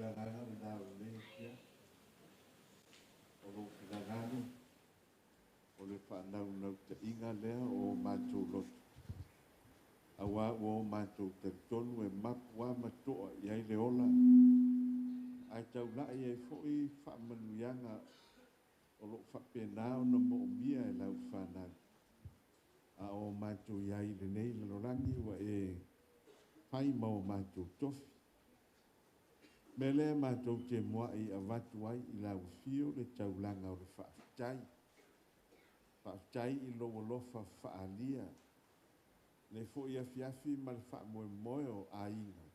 le agaga lena o lenei afiafi. O lou finagalo, o le faanaunautaiga lea o o matou loto, aua ua o matou talitonu e mapu lava ma toa i ai le ola, ae taulai ai foi faamanuiaga o lo o faapena ona moomia e lau fanau. A o matou i ai i lenei lalolagi ua e fai ma o matou tofi. O le mea lea matou te muai avatu ai i lau afio le taulaga o le faafetai. Faafetai i lou alofa faaalia, lenei foi afiafi ma le faamoemoe o aiga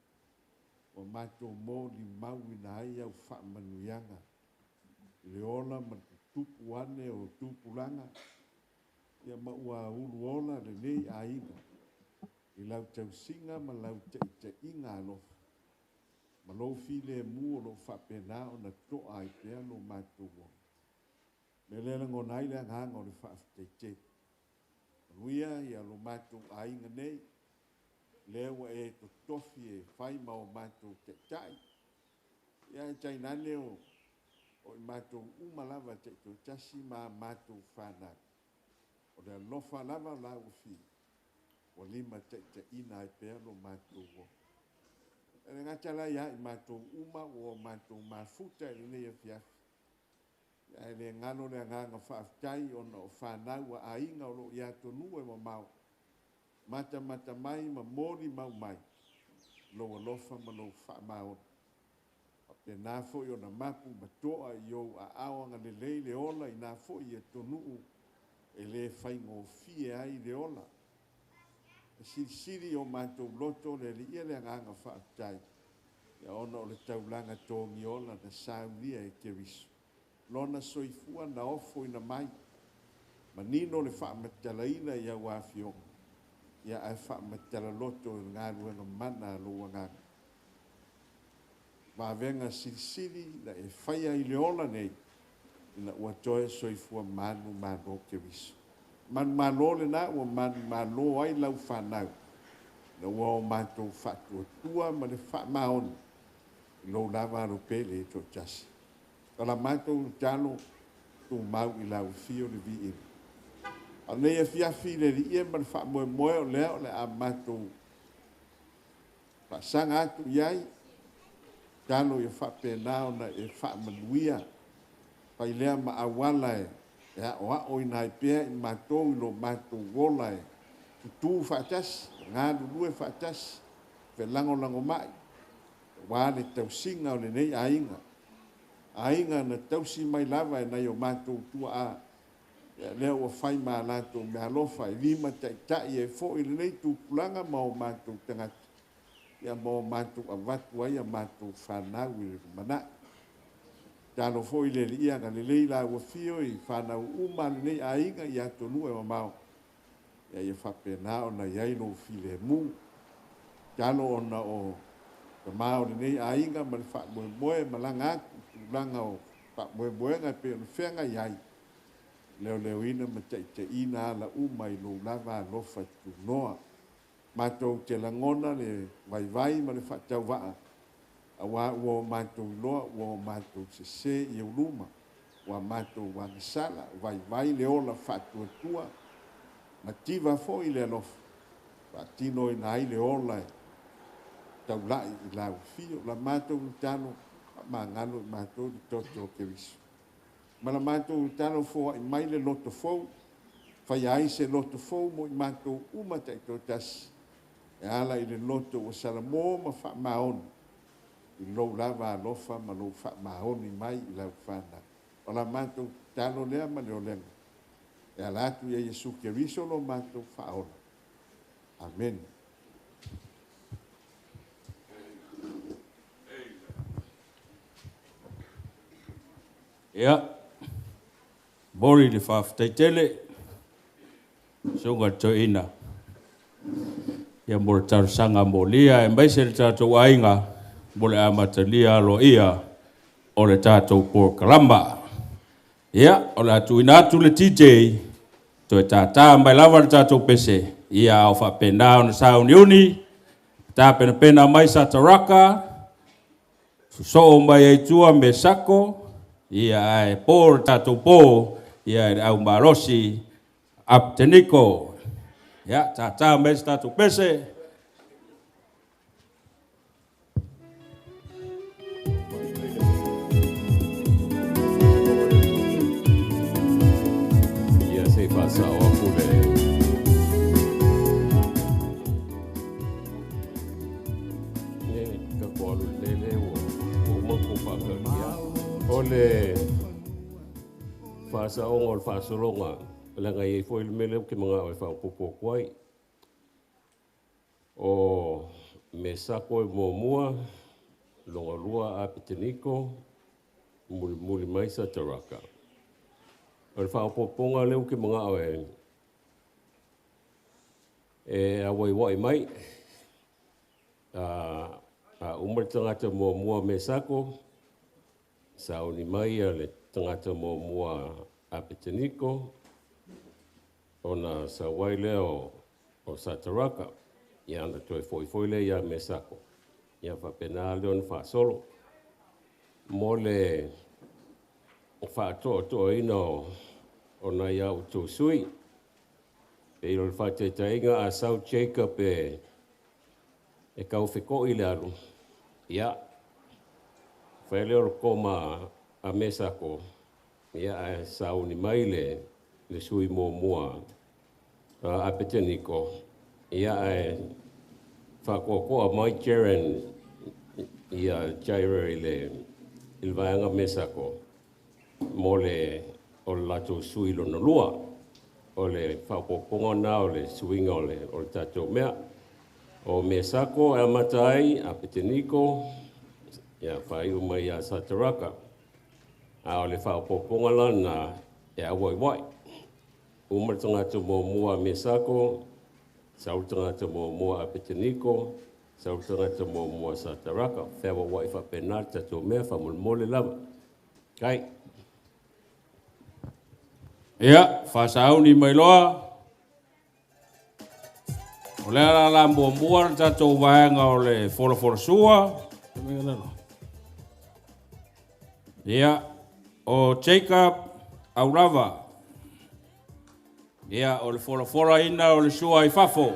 ua matou molimauina ai au faamanuiaga i le ola ma le tutupu ane o tupulaga, ia ma ua uluola lenei aiga i lau tausiga ma lau taitaiga alofa ma lou filemu o lo o faapena ona toa ai pea lo matou ola. O le mea lea e lagona ai le agaga o le faafetai tele. Manuia ia lo matou aiga nei, lea ua e totofi e fai ma o matou taitai, ia ae tainane o i matou uma lava taitoatasi ma a matou fanau. O le alofa lava o lau Afio ua limataitaiina ai pea lo matou ola. E le gata la ia i matou uma ua o matou mafuta i lenei afiafi, ae le galo le agaga faafetai ona o fanau a aiga o lo o i atunuu e mamao, matamata mai ma molimau mai lou alofa ma lou faamaoni. Faapena foi ona mapu ma toa i ou aao agalelei le ola i na foi atunuu e le faigofie ai le ola. E silisili i o matou loto le Alii le agaga faafetai, ia ona o le taulaga togiola na saunia e Keriso, Lona soifua na ofoina mai. Manino le faamatalaina i au afioga, ia ae faamatala loto i le galuega mana a lou Agaga. Vavega silisili na e faia i le ola nei, ina ua toe soifua manumalo Keriso. Manumalo lena ua manumalo ai lau fanau, ina ua o matou faatuatua ma le faamaoni i lou lava alo pele e toatasi. O la matou tatalo, tumau i lau afio le viiga. A o lenei afiafi i le Alii e ma le faamoemoe o lea o le a matou faasaga atu i ai, tatalo ia faapena ona e faamanuia, fai lea ma auala e aoaoina ai pea i matou i lo matou ola e tutū faatasi, galulue faatasi, felagolagomai, aua le tausiga o lenei aiga, aiga na tausi mai lava e nai o matou tuaa, ia lea ua fai ma a latou meaalofa e limataitai ai foi lenei tupulaga ma o matou tagata, ia ma o matou avatu ai a matou fanau i le lumanai. Tatalo foi le Alii ia agalelei la ua afio i fanau uma a lenei aiga i atunuu e mamao, ia ia faapena ona i ai lou filemu. Tatalo ona o tama o lenei aiga ma le faamoemoe e malaga atu i tulaga o faamoemoega e pei ona feagai ai, leoleoina ma taitaiina ala uma i lou lava alofa tunoa. Matou te lagona le vaivai ma le faatauvaa, aua ua o matou iloa ua o matou sese i ou luma, ua matou agasala, vaivai le ola faatuatua, mativa foi le alofa, faatinoina ai le ola e taulai i lau afio. La matou tatalo, faamagalo i matou le toto o Keriso. Ma la matou tatalo, foai mai le loto fou, faia ai se loto fou mo i matou uma taitoatasi, e ala i le loto ua salamo ma faamaoni i lou lava alofa ma lou faamaoni mai i lau fanau. O la matou tatalo lea ma le olega, e ala atu ia Iesu Keriso lo matou Faaola. Amene. Ia, momoli le faafetai tele, Susuga i le Toeaina, ia mo le talosaga molia aemaise le tatou aiga mo le amatalia aloaia o le tatou polokalama. Ia, o le a tuuina atu le DJ toe tātā mai lava le tatou pese, ia a o faapena ona sauniuni, tapenapena mai Sataraka. Sosoo mai ai tua Mesako, ia ae po le tatou po, ia i le aumalosi Apeteniko. Ia, tātā mai se tatou pese. Ia se i faasao aku le le tatou alu i le lele ua uma kou faakaulia. O le faasaoga o le faasologa, leaga e i ai foi le mea lea ou te manao e faaopoopo atu ai. O Mesako e muamua, lona lua Apeteniko, mulimuli mai Sataraka. O le faaopoopoga lea ou te manao e auaiuai mai, a uma le tagata muamua Mesako, sauni mai le tagata muamua Apeteniko, ona sau ai lea o Sataraka, ia ona toe foi foi lea ia Mesako, ia faapena lea ona faasolo. Mo le faatoatoaina o nai a outou sui, pei o le faataitaiga a sau Jacob e taufeko'i le alu, ia, fai lea o le koma a Mesako, ia ae sauni mai le sui muamua Apeteniko, ia ae faatoatoa mai Jaren ia Jaira i le vaega Mesako mo le o le latou sui lona lua. O le faaopoopoga na o le suiga o le tatou mea. O Mesako e amata ai Apeteniko, ia faaiu mai ia Sataraka. A o le faaopoopoga lana e auaiuai. Uma le tagata muamua Mesako, sau le tagata muamua Apeteniko, sau le tagata muamua Sataraka. Feauauai faapena le tatou mea faamolemole lava. Kai. Ia, faasauni mai loa. O le ala la muamua le tatou vaega o le folafolasua. Ia, o Jacob Aulava. Ia, o le folafolaina o le sua i fafo.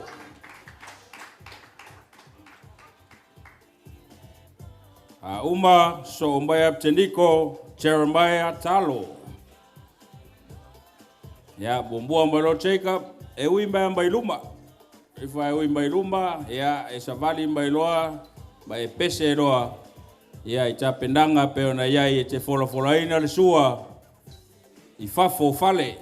A uma, soo mai Apeteniko, Jeremiah Talo. Ia, muamua mai loa Jacob, e ui mai mai luma. E whai ui mai luma, ia, e savali mai loa, ma e pese loa. Ia, i tapenanga pe ona iai e te folafolaina le sua i fafo fale.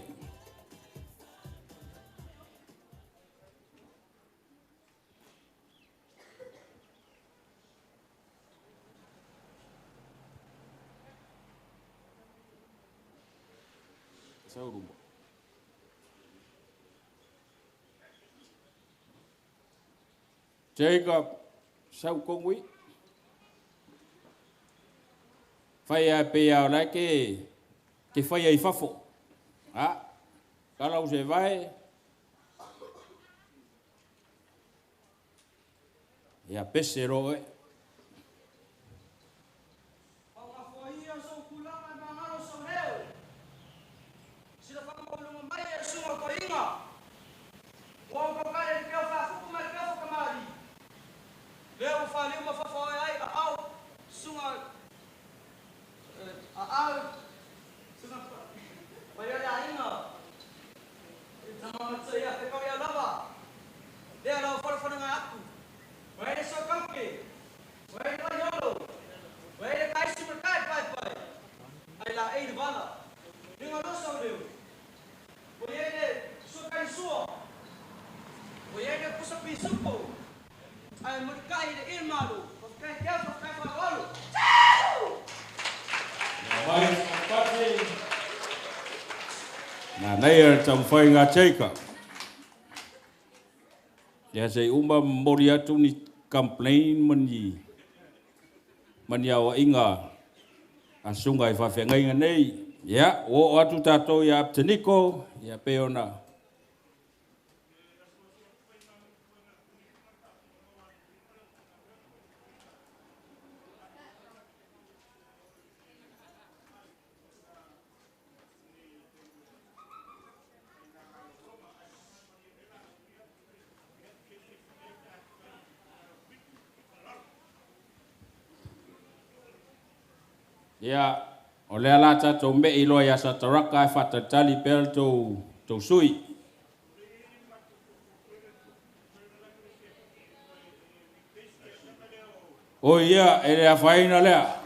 Jacob, sau kongui. Whai a pe au lai ke whai ai fafo. Ha, kalau se vai. Ia pese ro e. Nā nei e taumawhai ngā Jacob. Ia se uma mori atu ni complain mani awa inga a sunga i whawhengainga nei. Ia, o atu tātou ia Apeteniko, ia pe ona. Ia, o lea la tatou me'i loa ia Sataraka e faatalitali pea le tou, tou sui. Oi ia, e le afaina lea.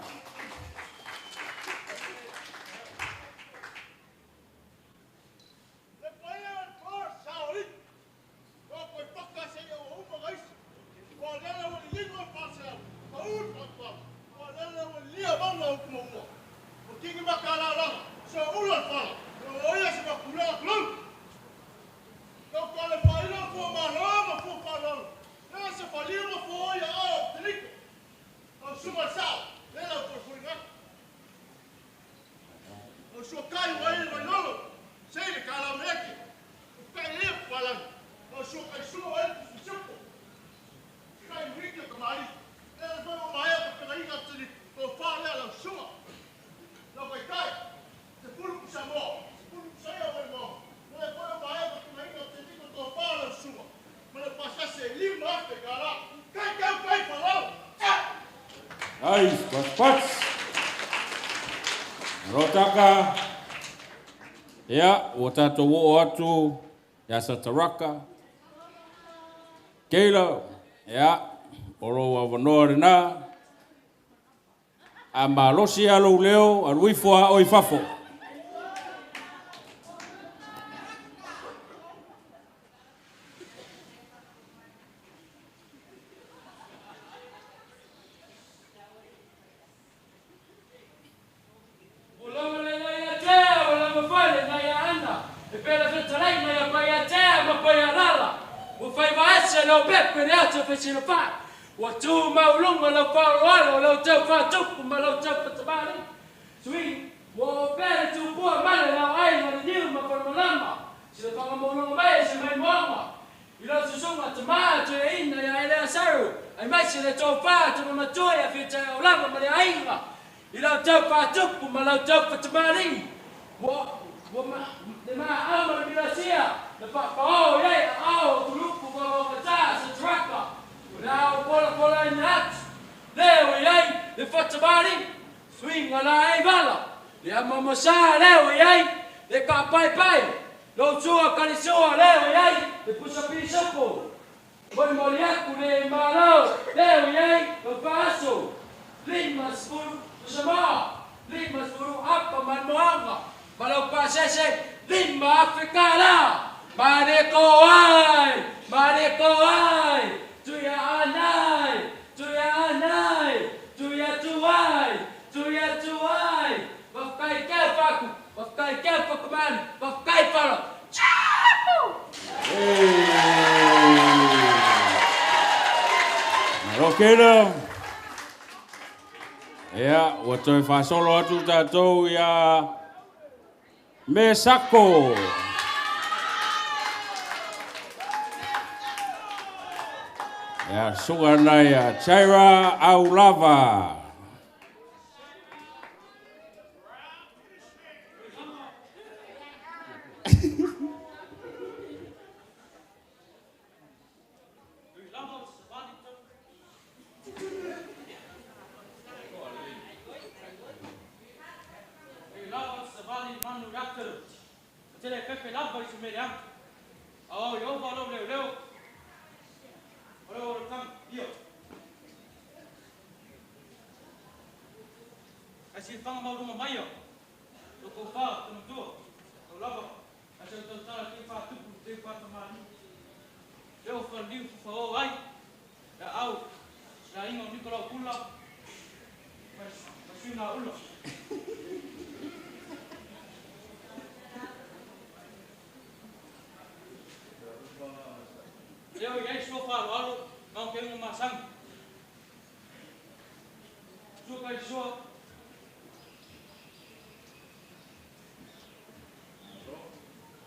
Ai, pas pas. Rotaka. Ia, ua tatou oo atu ia Sataraka. Keila, ia, o lou avanoa lena. A malosi lava lou leo, alu ifo lava oe i fafo. Ua lava le nai ia Tea, ua lava foi le nai ia Ana, e pei la fetalaiga ia Paiatea ma Paialala. Ua faiva ese lau pepe i le ata fesilafai, ua tu maualuga lau faaaloalo, lau tau faatupu ma lau tau fatamalii. Sui, ua oo pea le tupua ma le laoaiga le niu ma falemalama, sila fagamauloga mai e se maimoaga. I lau susuga tama toeaina ia Eleasaru, aemaise le tofa tama matua ia Fitaeaulava ma le aiga, i lau tau faatupu ma lau tau fatamalii, ua ua ma le maau ma le milasia na faapaoo i ai aao o kulupu vaovaogata Satraka, o le a ou polapolaina atu lea ua i ai le fatamalii, suiga laei vala, le amamosa lea ua i ai le kaapaepae, lou sua kalisua lea ua i ai le pusa pisopo, molimoli atu le Malo lea ua i ai lau faaso, 50 pusamoa, 50 apa maimoaga ma lau pasese $5,000. Mane ko ai, mane ko ai, tuia anai, tuia anai, tuia tuai, tuia tuai, whakakai kea whaku, whakakai kea whakamani, whakakai whara. Chapu! Malo Kena. Ia, ua toe faasolo atu tatou ia Mesako. Ia, susuga lena ia Chaira Aulava.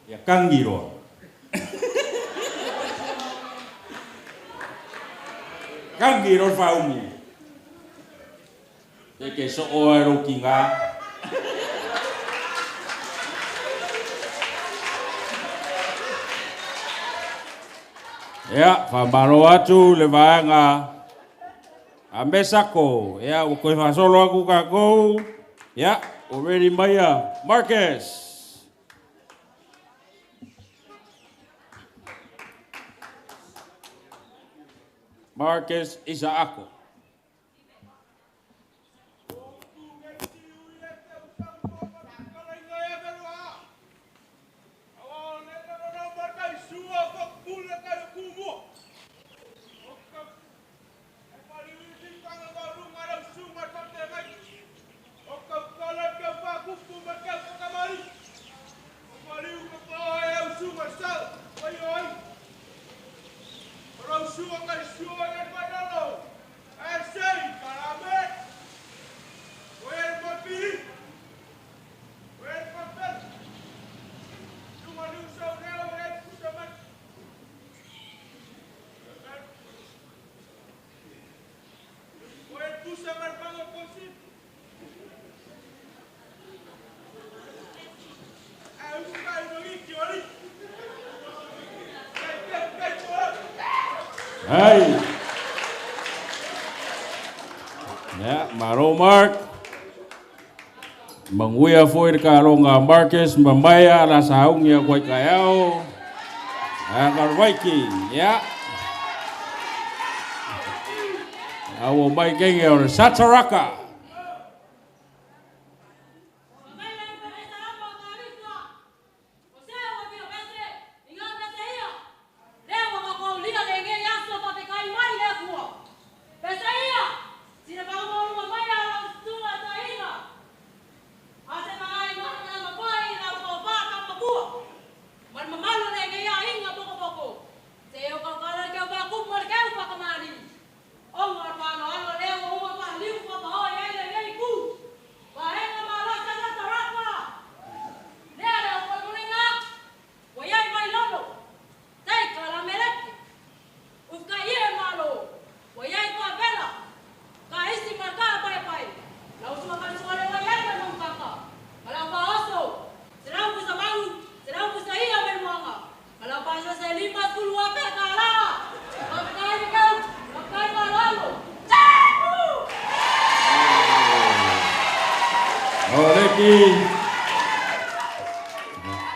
Ia kangi loa. Kangi loa le faaumu. E ke soo ai lou kiga. Ia, faamalo atu le vaega a Mesako. Ia, ua toe faasolo atu tatou. Ia, ua ready mai a Marcus. Marcus Isaako. Ai. Ia, malo Mark. Manuia foi le kaloga a Marcus ma Maia la saaugi aku ai taeao. Aga Vaiki. Ia. A ua mai kenge o le Sataraka. O leki.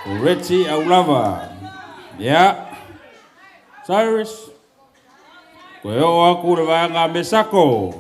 O Reti Aulava. Ia. Cyrus. Koe o aku le vaega Mesako.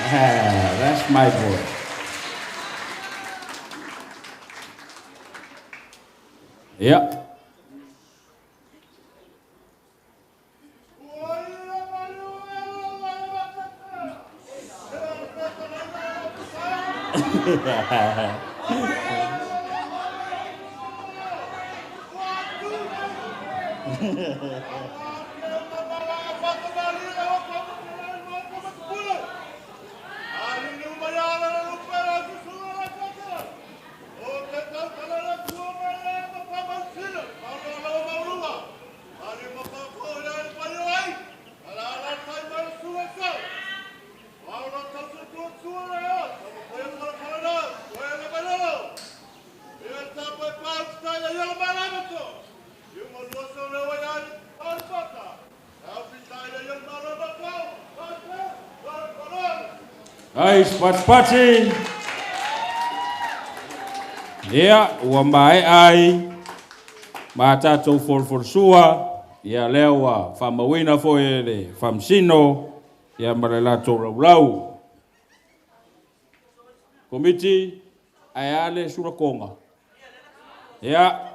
Ah, that's my boy. Yeah. Ai, patipati. Ia, ua mae'a ai ma tatou folufolusua, ia lea ua faamauina foi e le faamasino, ia ma le latou laulau. Komiti, ae a le sulakoga? Ia.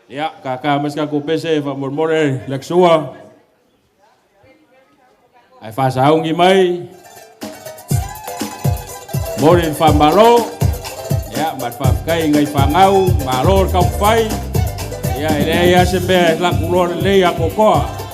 Ia, kaka mai se tatou pese faamolemole Lekesua. Ae faasaaugi mai mo le faamalo. Ia, ma le faafetai i fanau, malo le taumafai. Ia, e leai lava se mea e laku loa lelei atoatoa.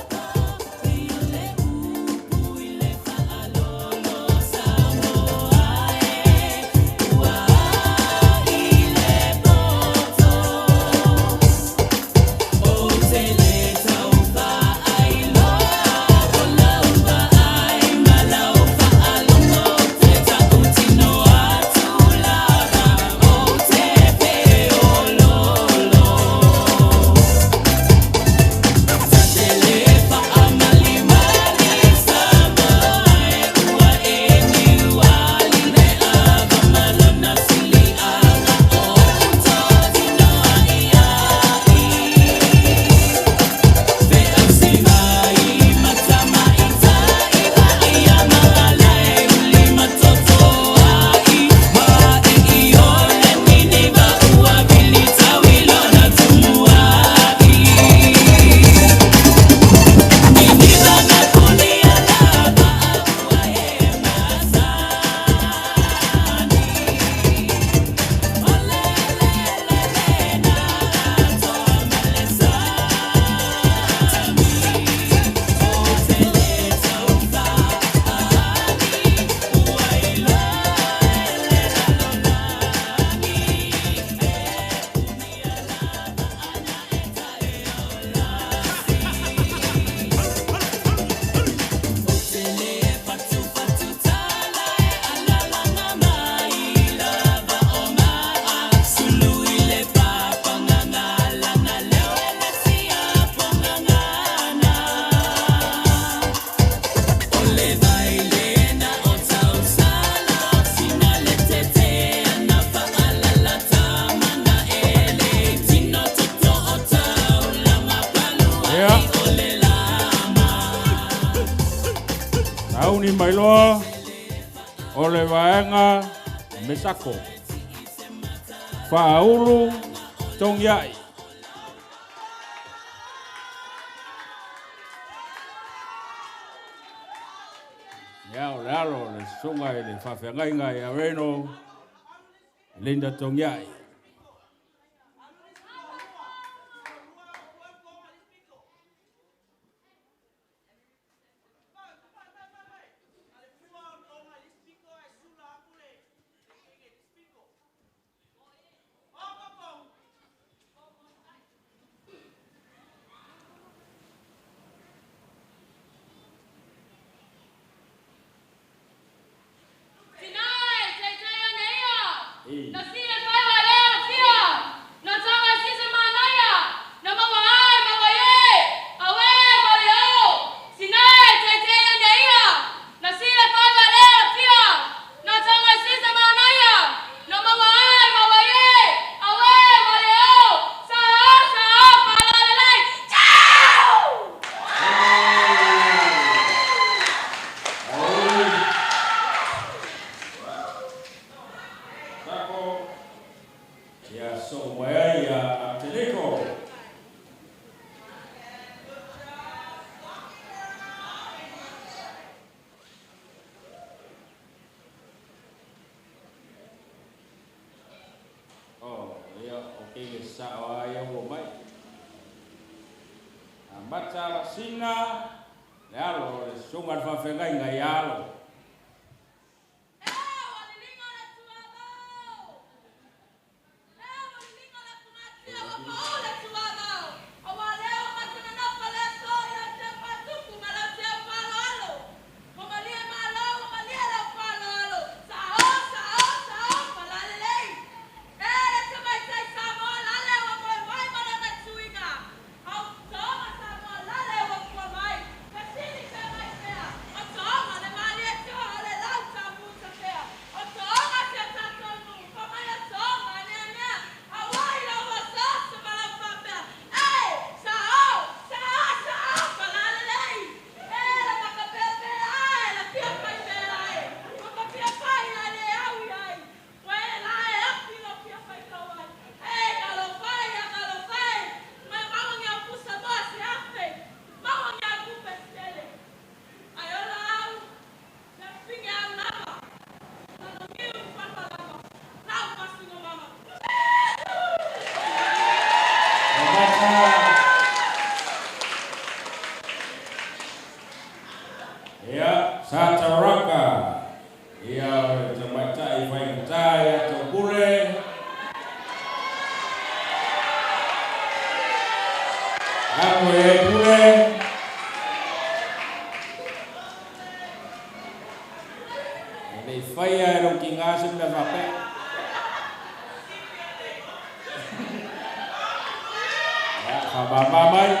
Sauni mai loa o le vaega Mesako. Faaulu Togiai. Ia, o le alo o le susuga i le faafeagaiga ia Reno Linda Togiai. Ia so mai ai ia Ateleko. Oh, ia o ke le sao ai ua mai. Amata Lasina, le alo o le susuga i le faafeagaiga ia alo. Mai. e lau kinga se mea whapea. Ia, whamama mai.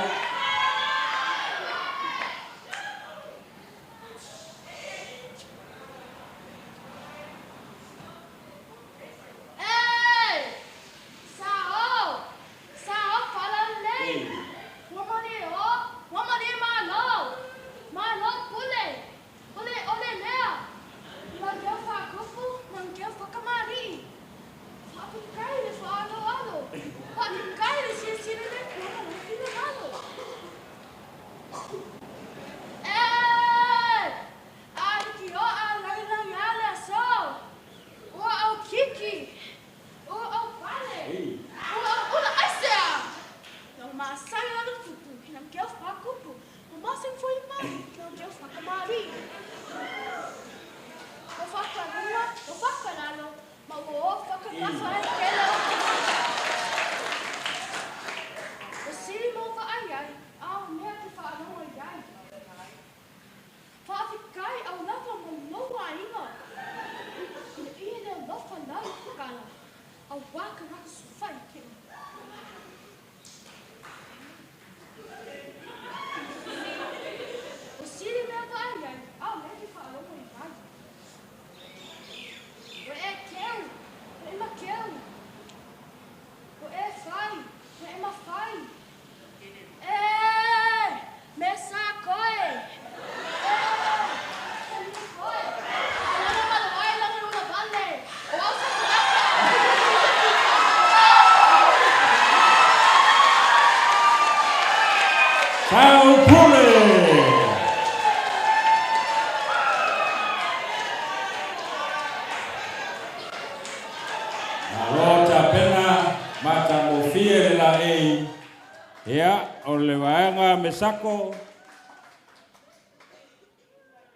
Mesako,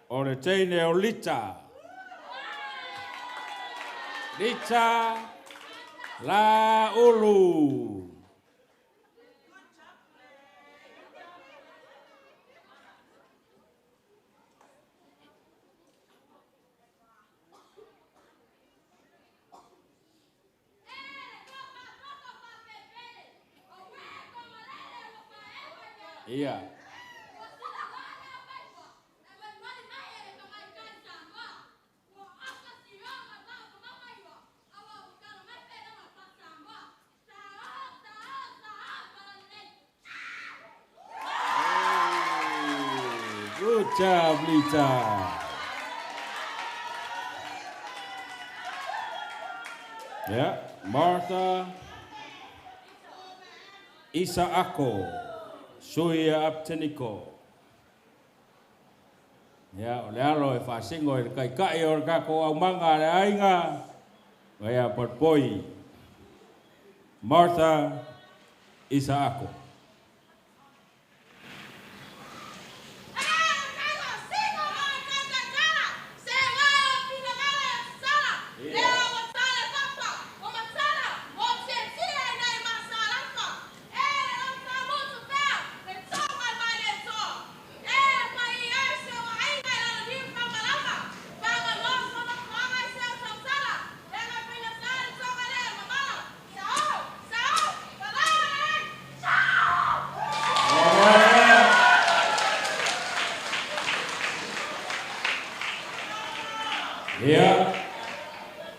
o le teine o Lita. Lita la ulu. Iya. Good job, Lita. Yeah, Martha Isaako. Suia Apteniko. Ia, o le alo e whaasingo e le kai kai o le kako au manga le ainga. Ia, porpoi. Martha Isaako. Ia,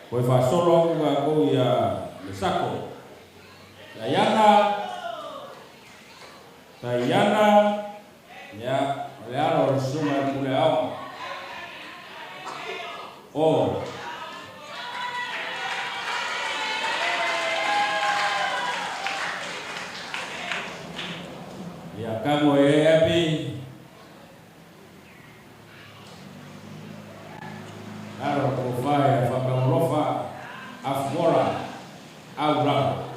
koe whaasolo ua kou ia Mesako. Tayana, Tayana, ia, o le alo o le sunga e pule aoga. O. Ia, kango e api. Alo ko whae whakaolofa afmora au ramo.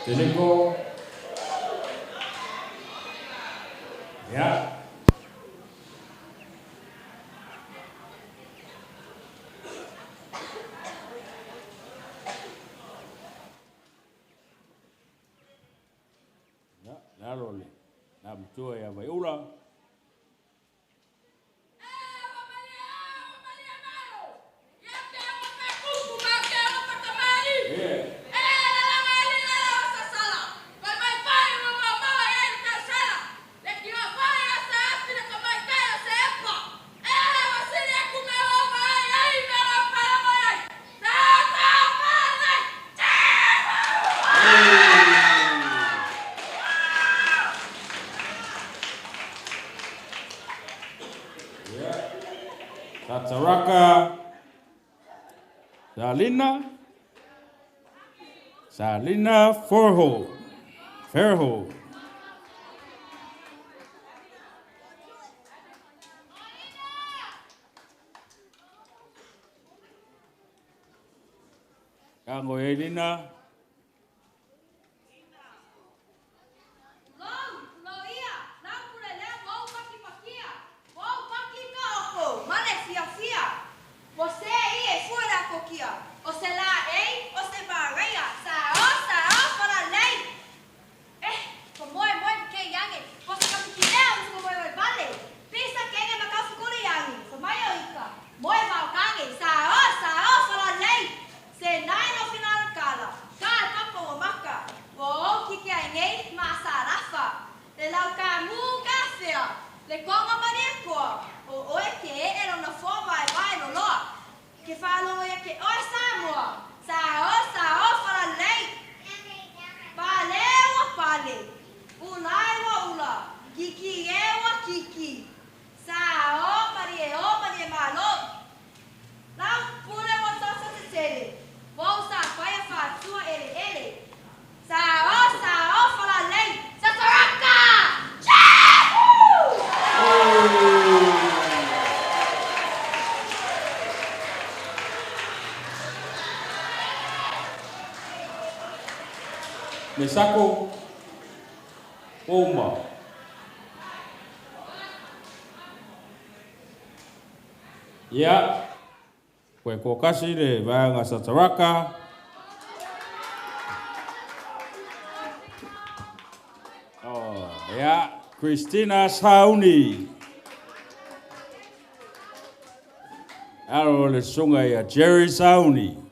Teleko. Ya. Ya, lalo le. Na mtua ya Vaiula. Sataraka Salina Salina Fairhold. Fairhold. Kango Elina. Mesako Oma. Ya, koe ko kasi le vaega Sataraka. Oh, ya, Christina Sauni. Alo le sunga ia Jerry Sauni.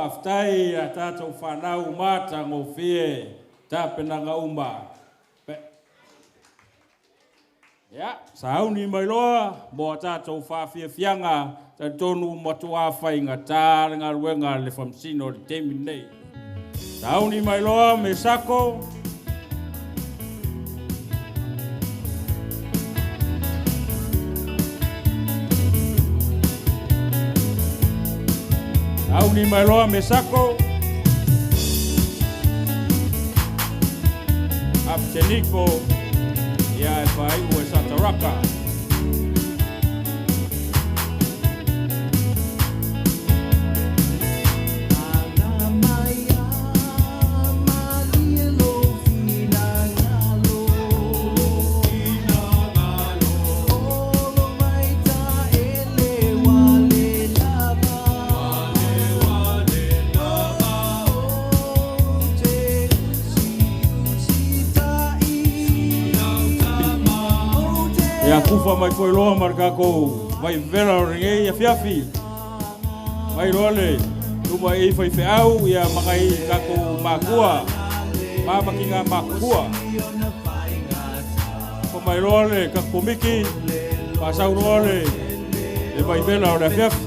faafetai a tatou fanau matagofie tapenaga uma. Ia, sauni mai loa mo a tatou faafiafiaga talitonu matuā faigata le galuega a le faamasino i le taimi lenei. Sauni mai loa Mesako. Sauni mai loa Mesako. Abseniko, ia e faaiu e Sataraka. Ia kufa mai foi loa ma le tatou vaivela o lenei afiafi. Mai loa le luma i faifeau ia magai tatou makua, mamakiga makua. Fa mai loa le kakomiki, faasau loa le vaivela o le afiafi.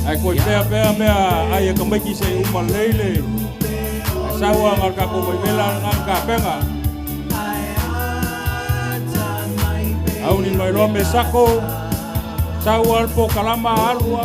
Ae koe pea pea mea ai e kamaiki se uma lelei le ae sauaga o le tatou vaivela lena le tapega. Auni mai loa Mesako, saua le pokalama alua.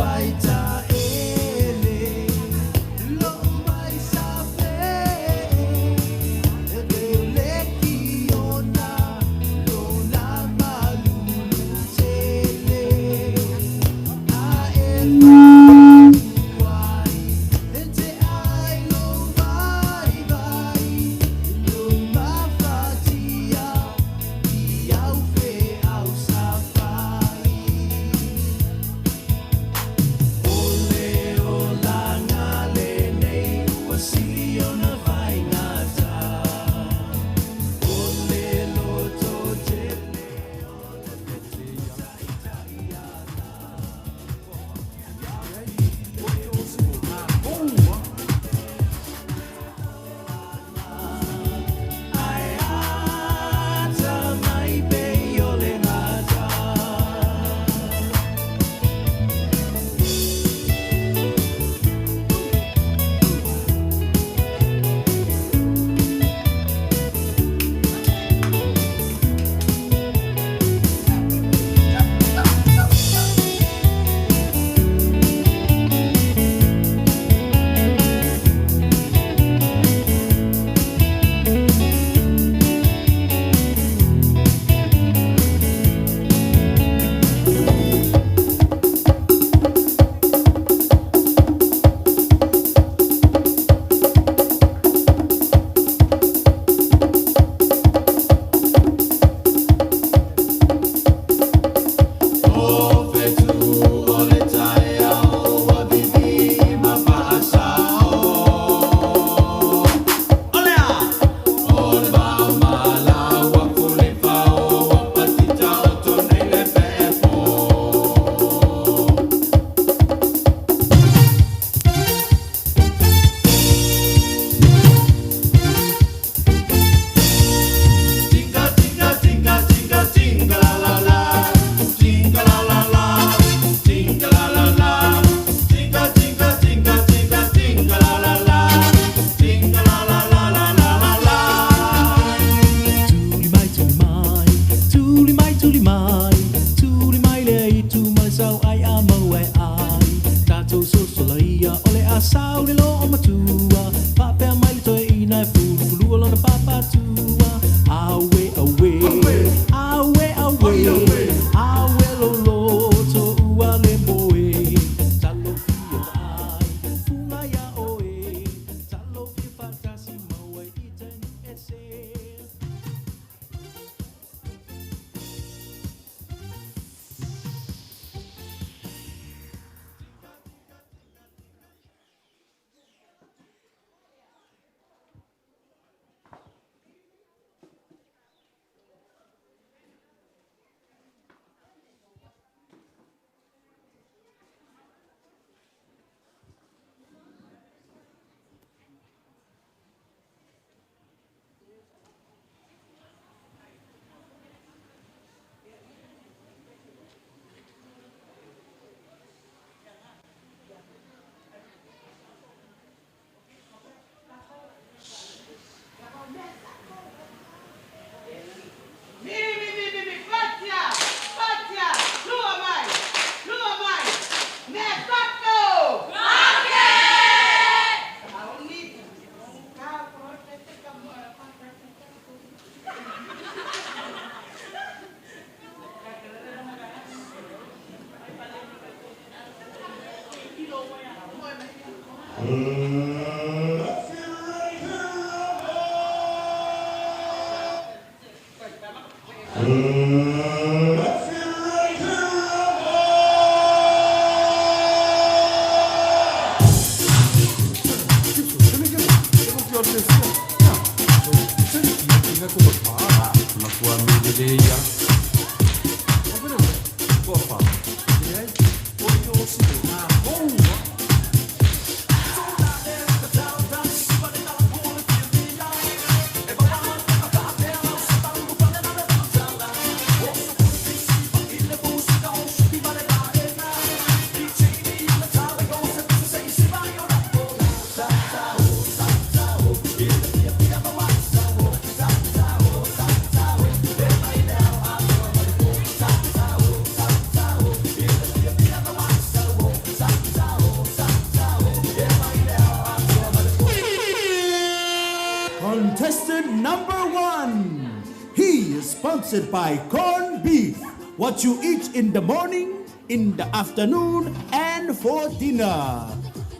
Contestant number 1. He is sponsored by Corned Beef. What you eat in the morning, in the afternoon, and for dinner.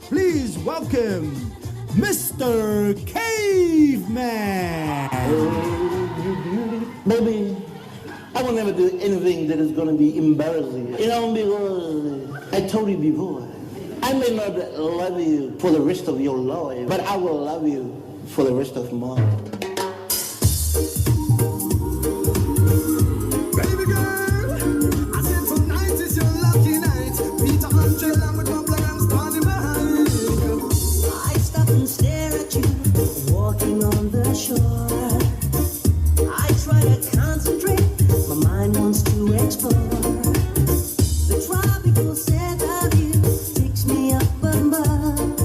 Please welcome Mr. Caveman. Baby, I will never do anything that is going to be embarrassing. You know, because I told you before, I may not love you for the rest of your life, but I will love you for the rest of mine. Baby girl, I said tonight is your lucky night. Peter Andre along with Bubbler and Stoney Mike. I stop and stare at you walking on the shore. I try to concentrate, my mind wants to explore. The tropical scent of you takes me up above.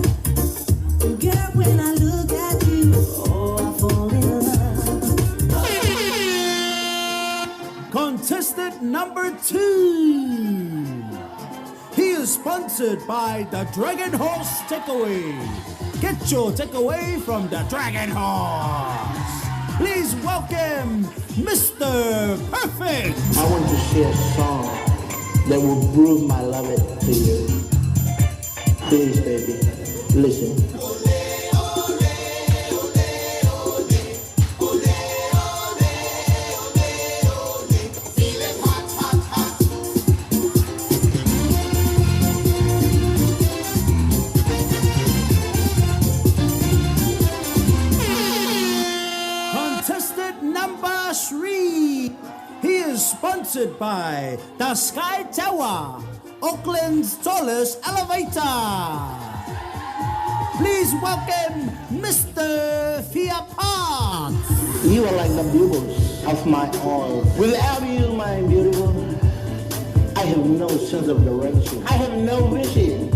Girl, when I look at you, oh, I fall in love. Contestant number 2. He is sponsored by the Dragon Horse Takeaway. Get your takeaway from the Dragon Horse. Please welcome Mr. Perfect. I want to share a song that will prove my love to you. Please, baby, listen. Contestant number 3. He is sponsored by the Sky Tower, Auckland's tallest elevator. Please welcome Mr. Fia Parks. You are like the bubbles of my oil. Without you, my beautiful, I have no sense of direction. I have no vision.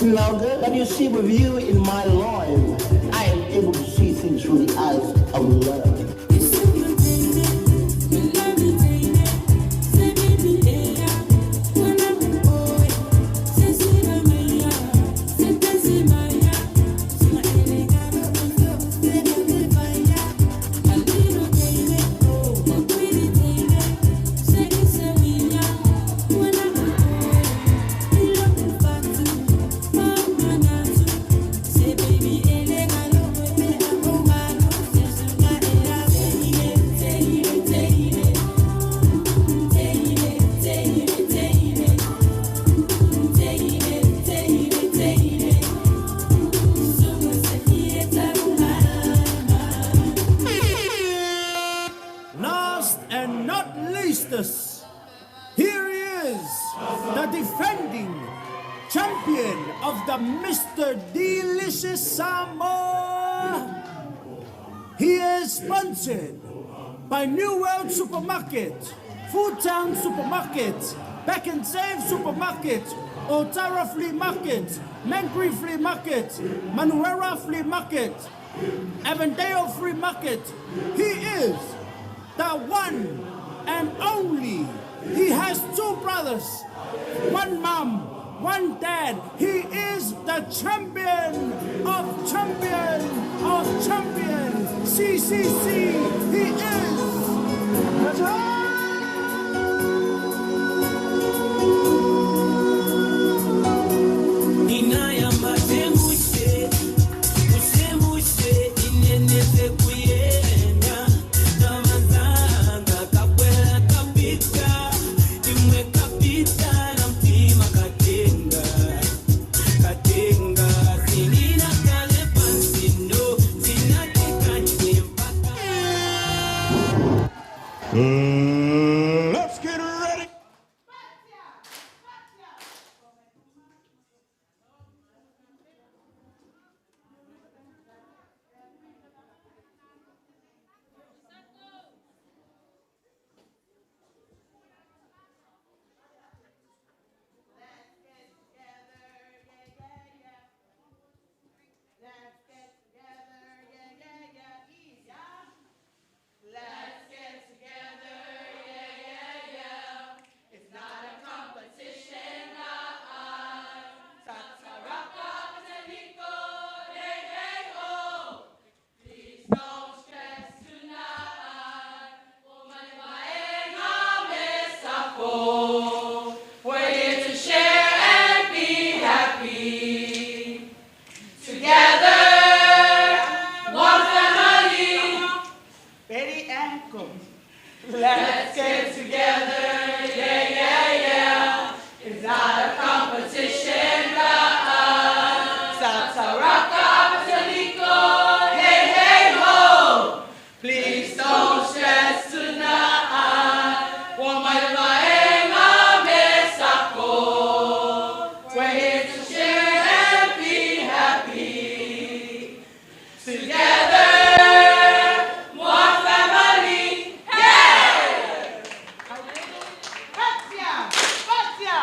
No good. But you see, with you in my life, I am able to see things through the eyes of love. Last and not least, here he is, the defending champion of the Mr. Delicious Samoa. He is sponsored by New World Supermarket, Foodtown Supermarket, Back and Save Supermarket, Otara Flea Market, Mangri Flea Market, Manuera Flea Market, Avondale Free Market. He is the one and only. He has 2 brothers, 1 mom, 1 dad. He is the champion of champion of champions. CCC. He is the Inaya matengu. Let's get ready. Let's get together, yeah, yeah, yeah, easy, yeah. Let's get together, yeah, yeah, yeah. It's not a competition, Tataraka, Pataniko, hey, hey, oh. Please don't stress tonight. We're here to share and be happy. Together, one family. Ready and go. Let's get together, yeah, yeah, yeah. It's not a competition, Sataraka, Pataliko, hey, hey, ho. Please don't stress tonight. We're here to share and be happy. Together, one family. Yeah! Fatia! Fatia!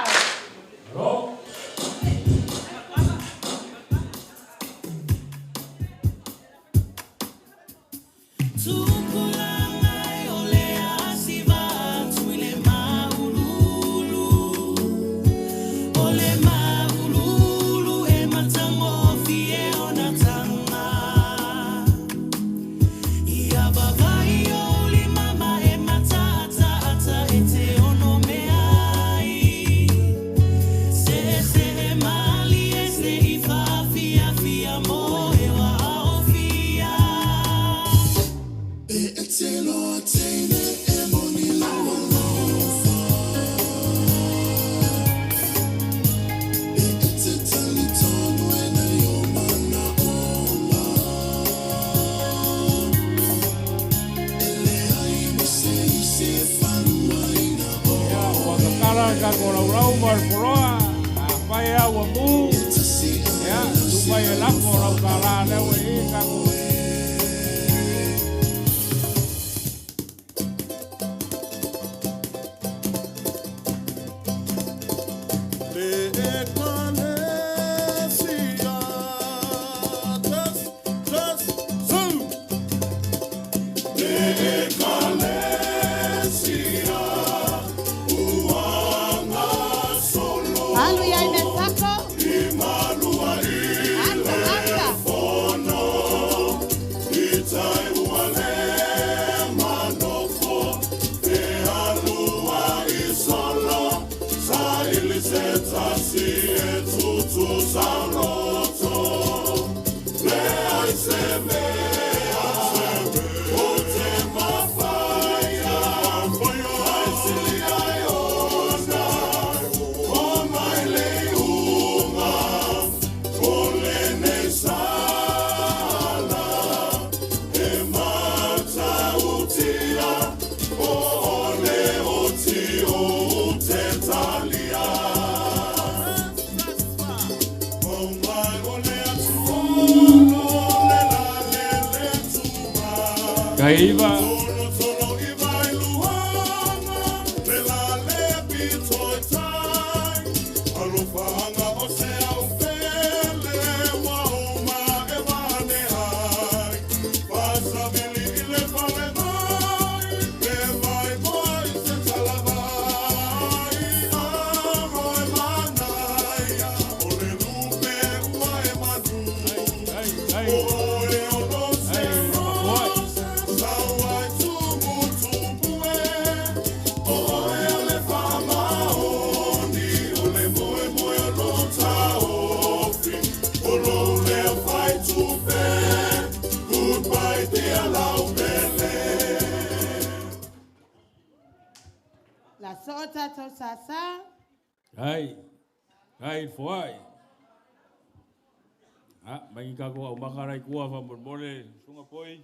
Ia, ua tatala le tatou laulau ma le poloa, afai lava ua mu, ia, tuu mai e lafo lau tālā lea ua i ai tatou. Hallelujah, Mesako. Ata, ata. Kaiva. La sota to sasa. Ai, ai foai. Ah, mai ka ko au makarai kua fa mo mole sunga poi.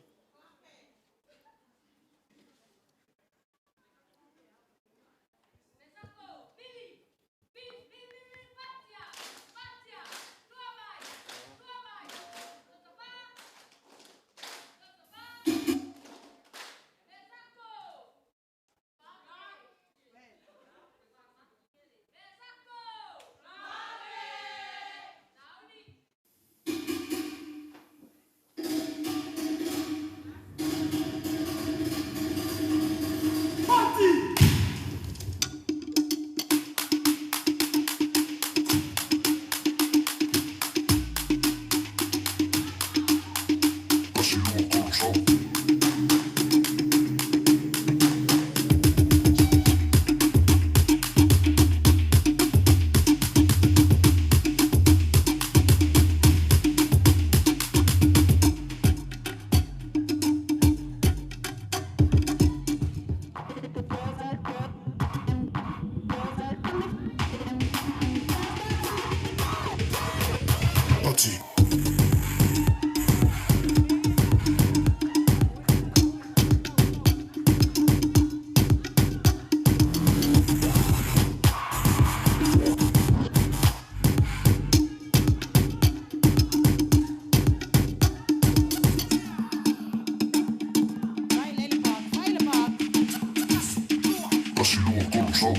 Control.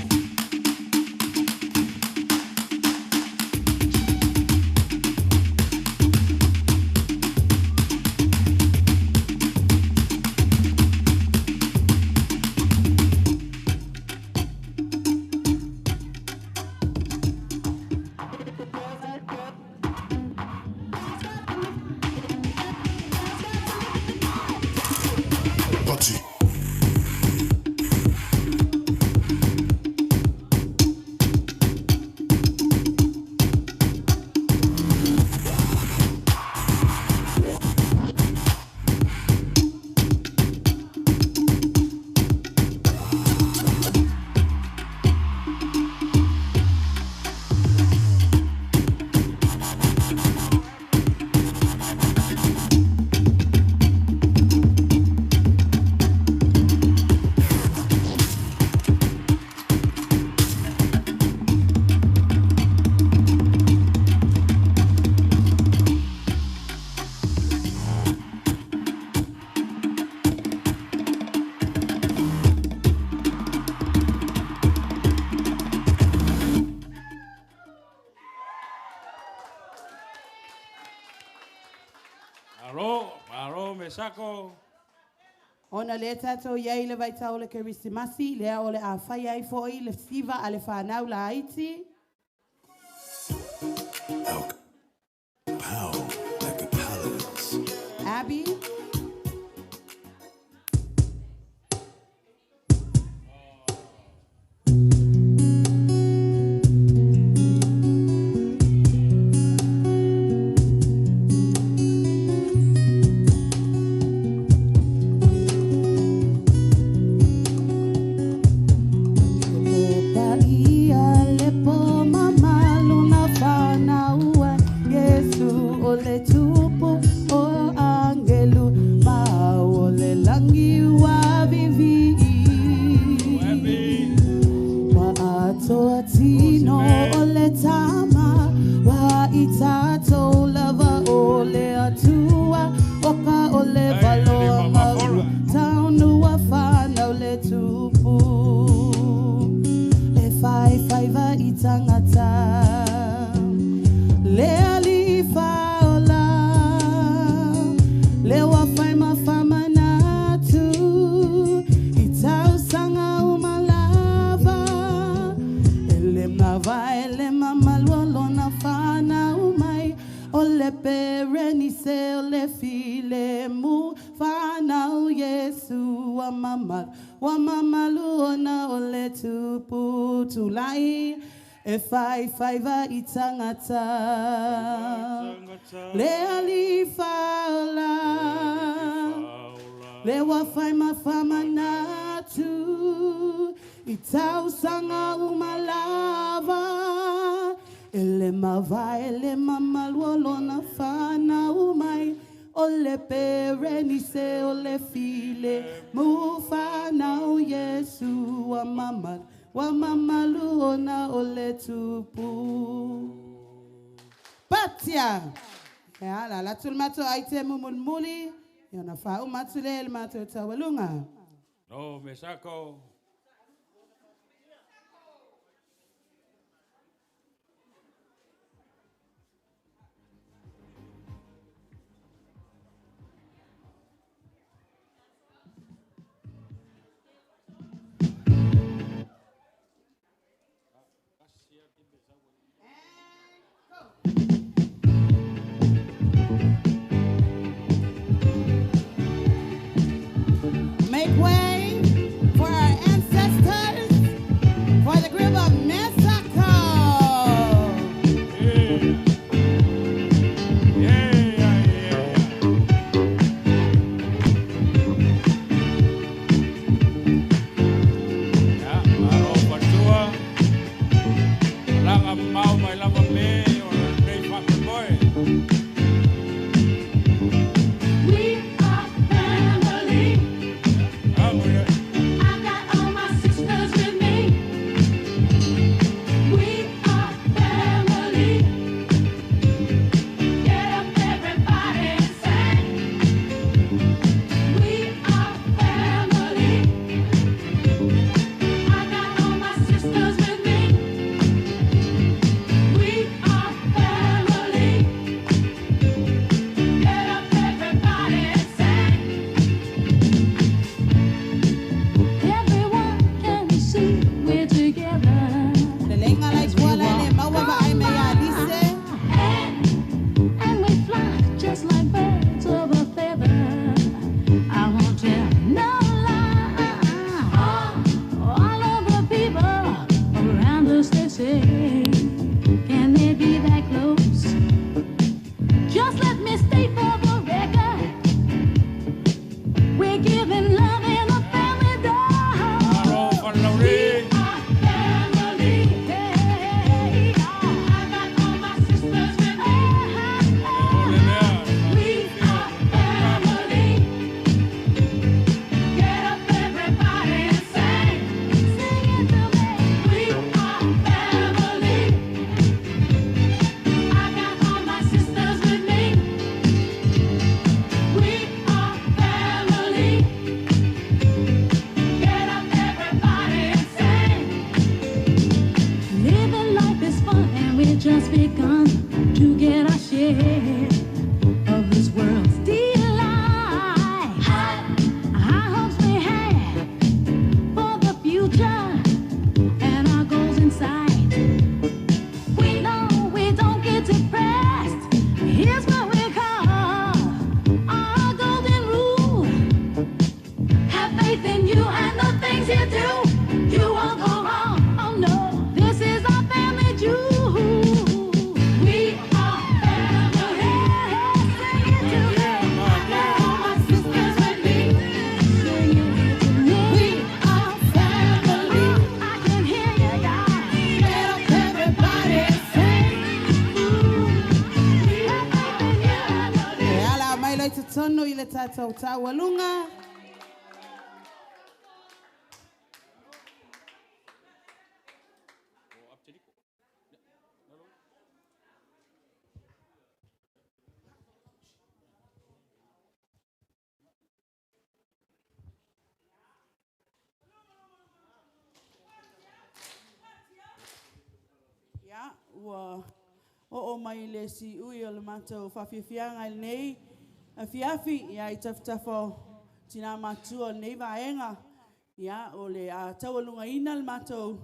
Party. Malo, malo Mesako. Ona le tatou iai le vaitau o le Kerisimasi, lea o le a fai ai fo'i le siva a le fanau laiti. Pow like a palace. Abby. Lepo mamalu na whanaua Yesu o le tupu o angelu Mau o le langi wa vivi Wa atoa tino o le tama Wa i tātou lava o le atua Oka o le valoa mau Taunua whanau le tupu E whai whaiva i tangata Le ali whaola Le wa whai ma whamanatu I tausanga umalava Ele mava ele mamalua lona whanau mai O le perenise o le file mu whanau Yesu wa mamalu wa mamalu ona o le tupu tulai e whai whaiva i tangata le ali whaola le wa whai ma whamanatu i tausanga umalava ele mava ele mamalua lona whanau mai o le perenise o le file mu whanau Yesu wa mamalu wa mamalu ona o le tupu. Patia! Ia la la tul mato aite mumulmuli, ia na whau matule le mato tawalunga. No Mesako. Make way for our faith in you and the things you do. You won't go wrong. Oh no, this is our family jewel. We are family. Sing it to me. I got all my sisters with me. Sing it to me. We are family. I can hear you guys. Get up, everybody, sing. We have faith in you and the E ala mai lai totonu i le tātou taualuga. Ia, ua oo mai le siui o le matou faafiafiaga i lenei afiafi, ia i tafatafa o tinā matua o lenei vaega. Ia, o le a taualugaina le matou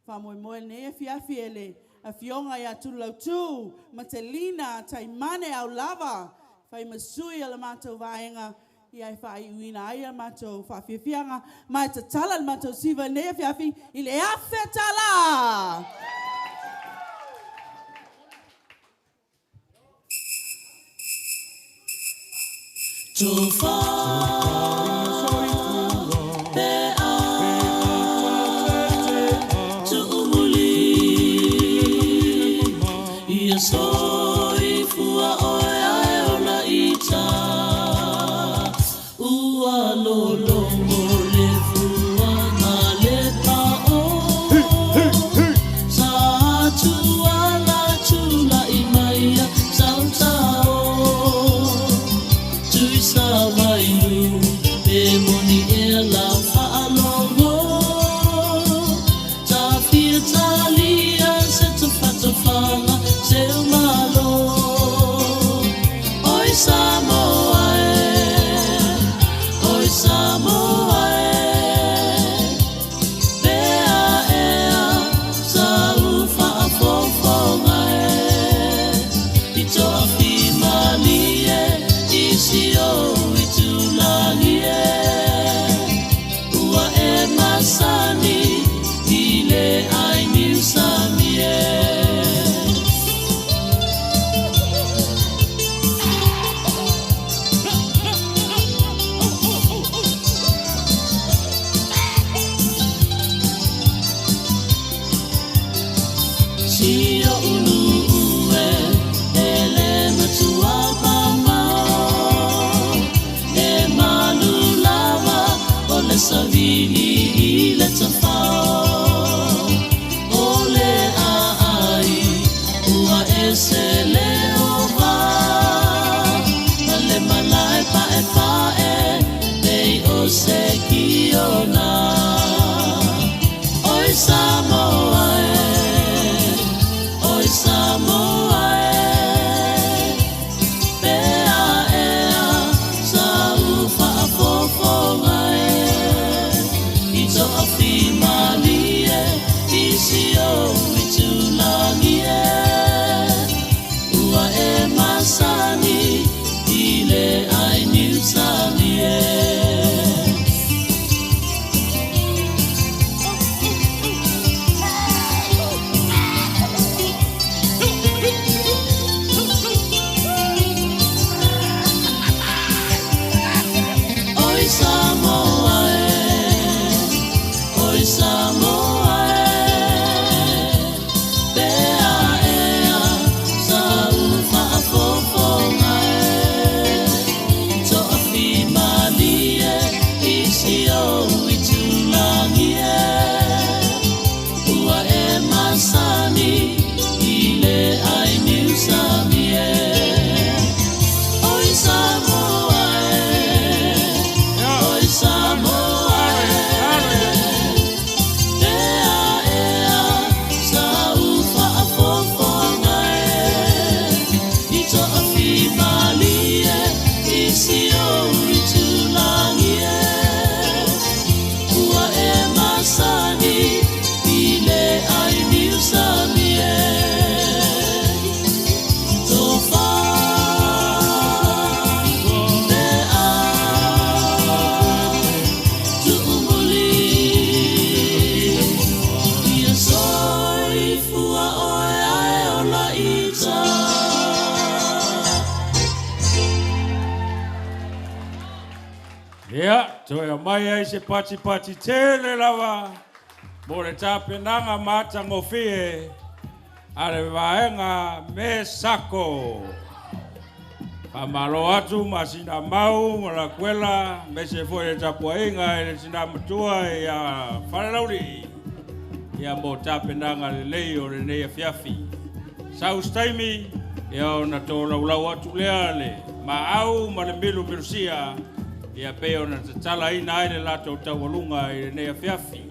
faamoemoe lenei afiafi e le afioga ia Tululautu Matelina Taimane Aulava, fai ma sui o le matou vaega, ia e faaiuina ai a matou faafiafiaga ma e tatala le matou siva i lenei afiafi i le $1,000. Tofa pe a tuumuli ia soifua oe ae ola ita ua lologo le fuaga le pao sa tuala tulai maia sautao Tui sa vailu pe moni e la faalogo Ta fia talia se tafatafaga se umalo Oi Samoa e, oi Samoa e Pe a ea sa u faafofoga e I toafimalie i si ou itulagi e Ua e masani i le ai niusami e. Si o ulu ue e le matua mamao E malu lava o le savili i le tafao O le aai ua ese le ova Ma le malae pae pae pei o se kiona Oi Samoa e, oi Samoa e, pe a ea sa u faafofoga e, i toafia Ia, toe aumai ai se patipati tele lava mo le tapenaga matagofie a le vaega Mesako. Faamalo atu ma sina mau ma Lakuela, aemaise foi le tapuaiga i le tina matua ia Falelauli. Ia mo tapenaga lelei o lenei afiafi. Sau se taimi, ia ona tolaulau atu lea le maau ma le milumilusia, ia pei ona tatalaina ai le latou taualuga i lenei afiafi.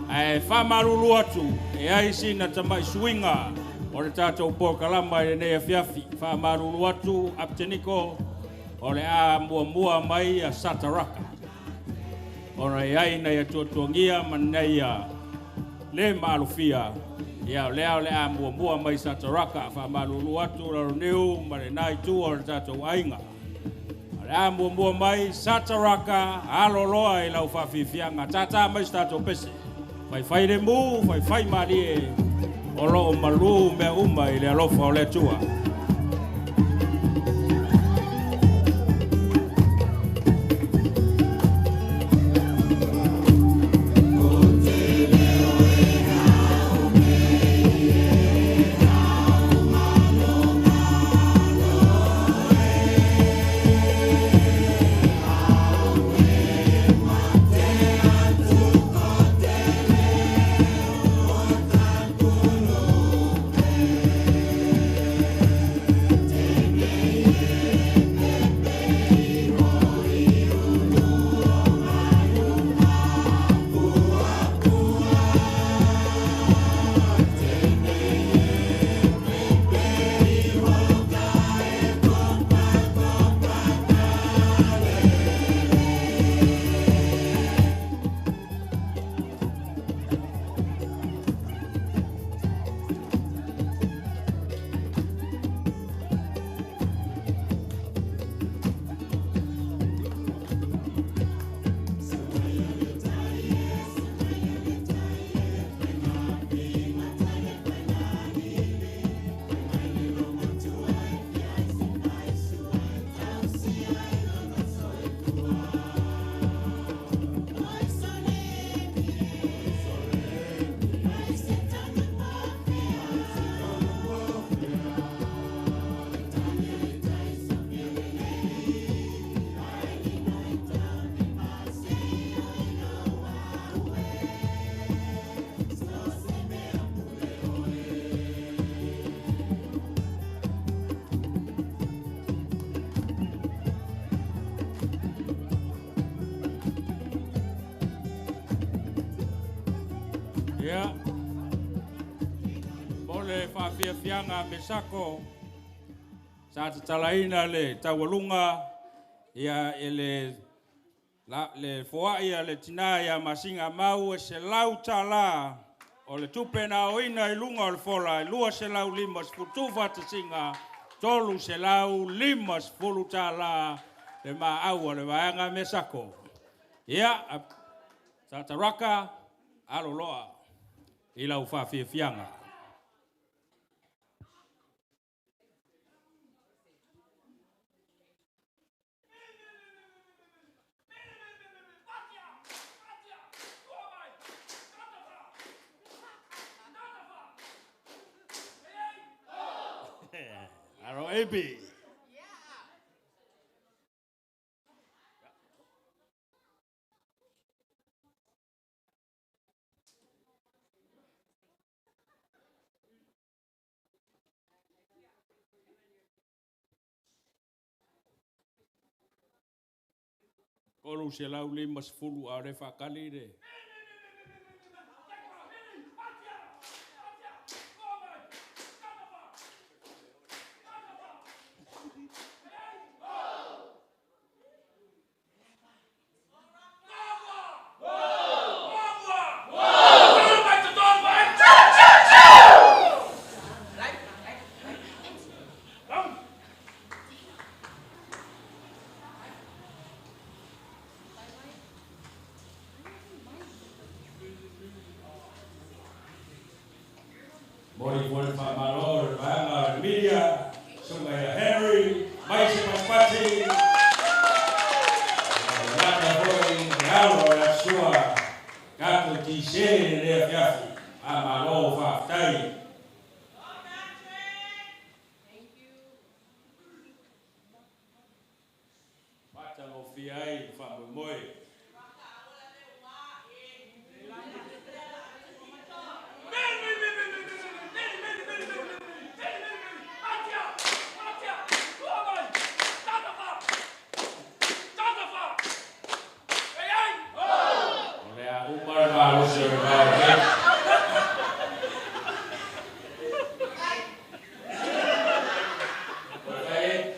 Ae faamalulu atu, e ai sina tamai suiga o le tatou polokalama i lenei afiafi. Faamalulu atu, Apteniko, o le a muamua mai a Sataraka. Ona e ai nai atuatuagia ma nei a le maalofia, ia o lea o le a muamua mai Sataraka. Faamalulu atu Laloniu ma le nai tua o le tatou aiga. O le a muamua mai Sataraka, aloloa i lau faafiafiaga. Tātā mai se tatou pese. Faifai le mu, faifai malie, o loo malu mea uma i le alofa o le Atua. Ia, mo le faafiafiaga Mesako, sa tatalaina le taualuga, ia e le, la, le foai a le tina ia Masinga Mau e $100 o le tupe na aoina i luga o le fola e 250 faatasiga $350 le maau a le vaega Mesako. Ia, Sataraka, aloloa i lau faafiafiaga. Aro Abi. 350 a o le faakali le. Moli foi le faamalo le vaega o le media, suga ia Henry, mai se patipati. Lata foi DJ lenei afiafi. Faamalo faafetai. Faatagofie ai le faamoemoe. O le a uma le malosi o le vao nei. Okay.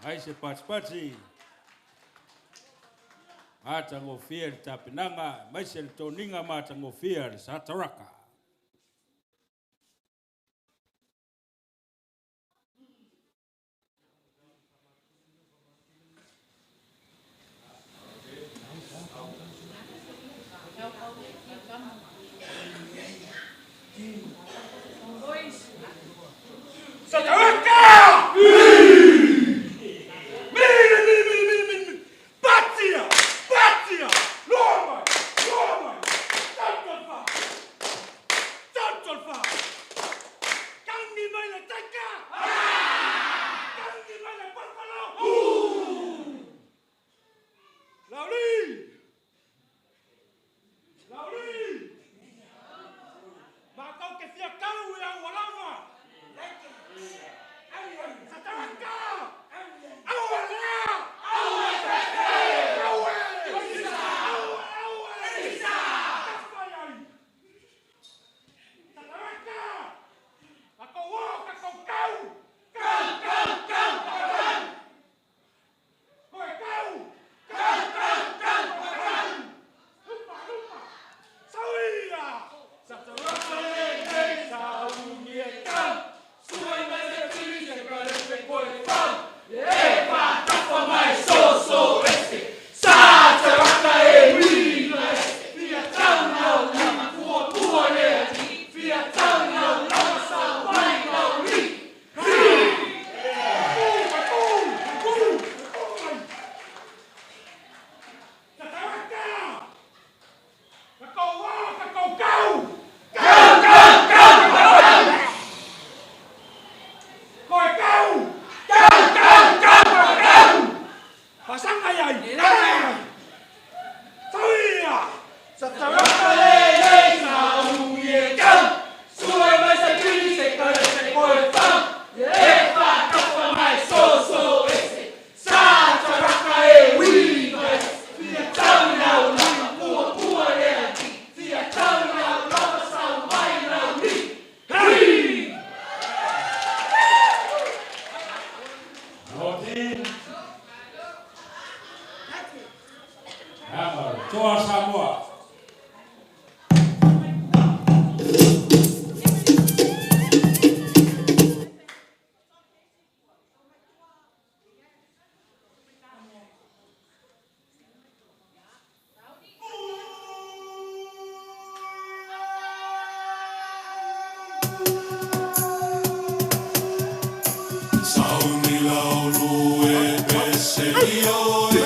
Ai se patipati. Matagofie le tapenaga aemaise le toniga matagofie a le Sataraka. Sataraka! Mili, mili, mili, mili, mili. Patia! Patia! Loa mai! Loa mai! Tautalfa! Tautalfa! Kangi mai le taika! Kangi mai le palapala! Lauli! Lauli! Makau ke fia kau e au alava! Sataraka! Aua lea! Aua! Aua! Aua! Tafai ai! Sataraka! Ako o, kako kau! Kau, kau, kau, kau! Koe kau! Kau, kau, kau, kau! Lupa, lupa! Sauia! Sataraka le le saunia kau! Sui mai se tiri se kare se koe kau! E pa tafa mai so so ese! Sataraka e wina ese! Fia tau nau lama tua tua le Fia tau nau lama sa mai nau li! Sataraka! Kakau wa, kakau kau! Kau, kau, kau, kau! Koe kau! Kau, kau, kau, kau! Pasanga ai! Sauia! Sataraka le le sauie kau! Sui mai sa kiri se kare se koe kau! E pa tafa mai so so ese! Sataraka e wina ese! Fia tau nau lama pua pua le ati! Fia tau nau lama sau mai nau li! Hui! Loti. Ama toa Samoa. Sauni laulu e pese io e.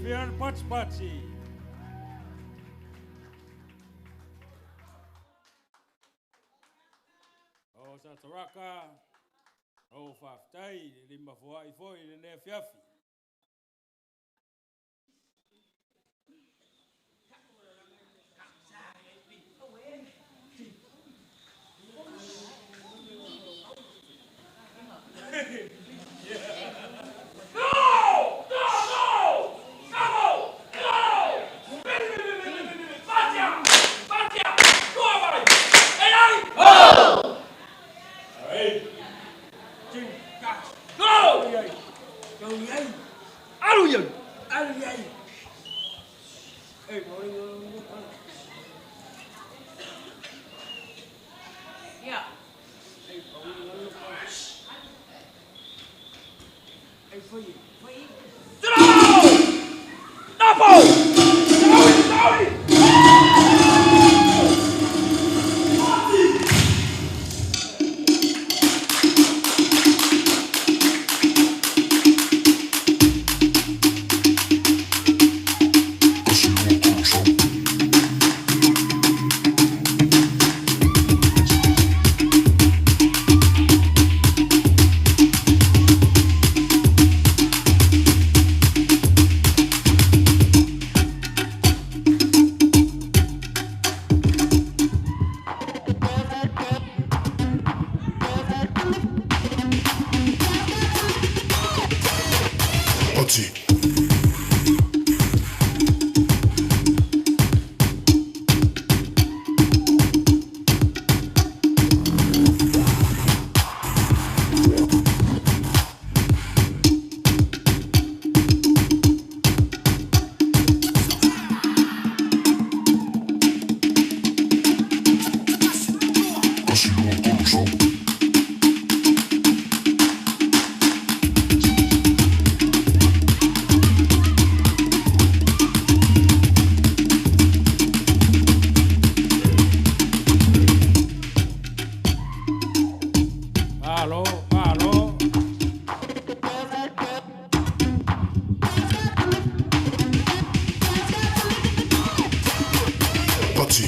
Fiafia le patipati. O Sataraka, o faafetai le limafoa'i foi i lenei afiafi. Malo, malo. Parti.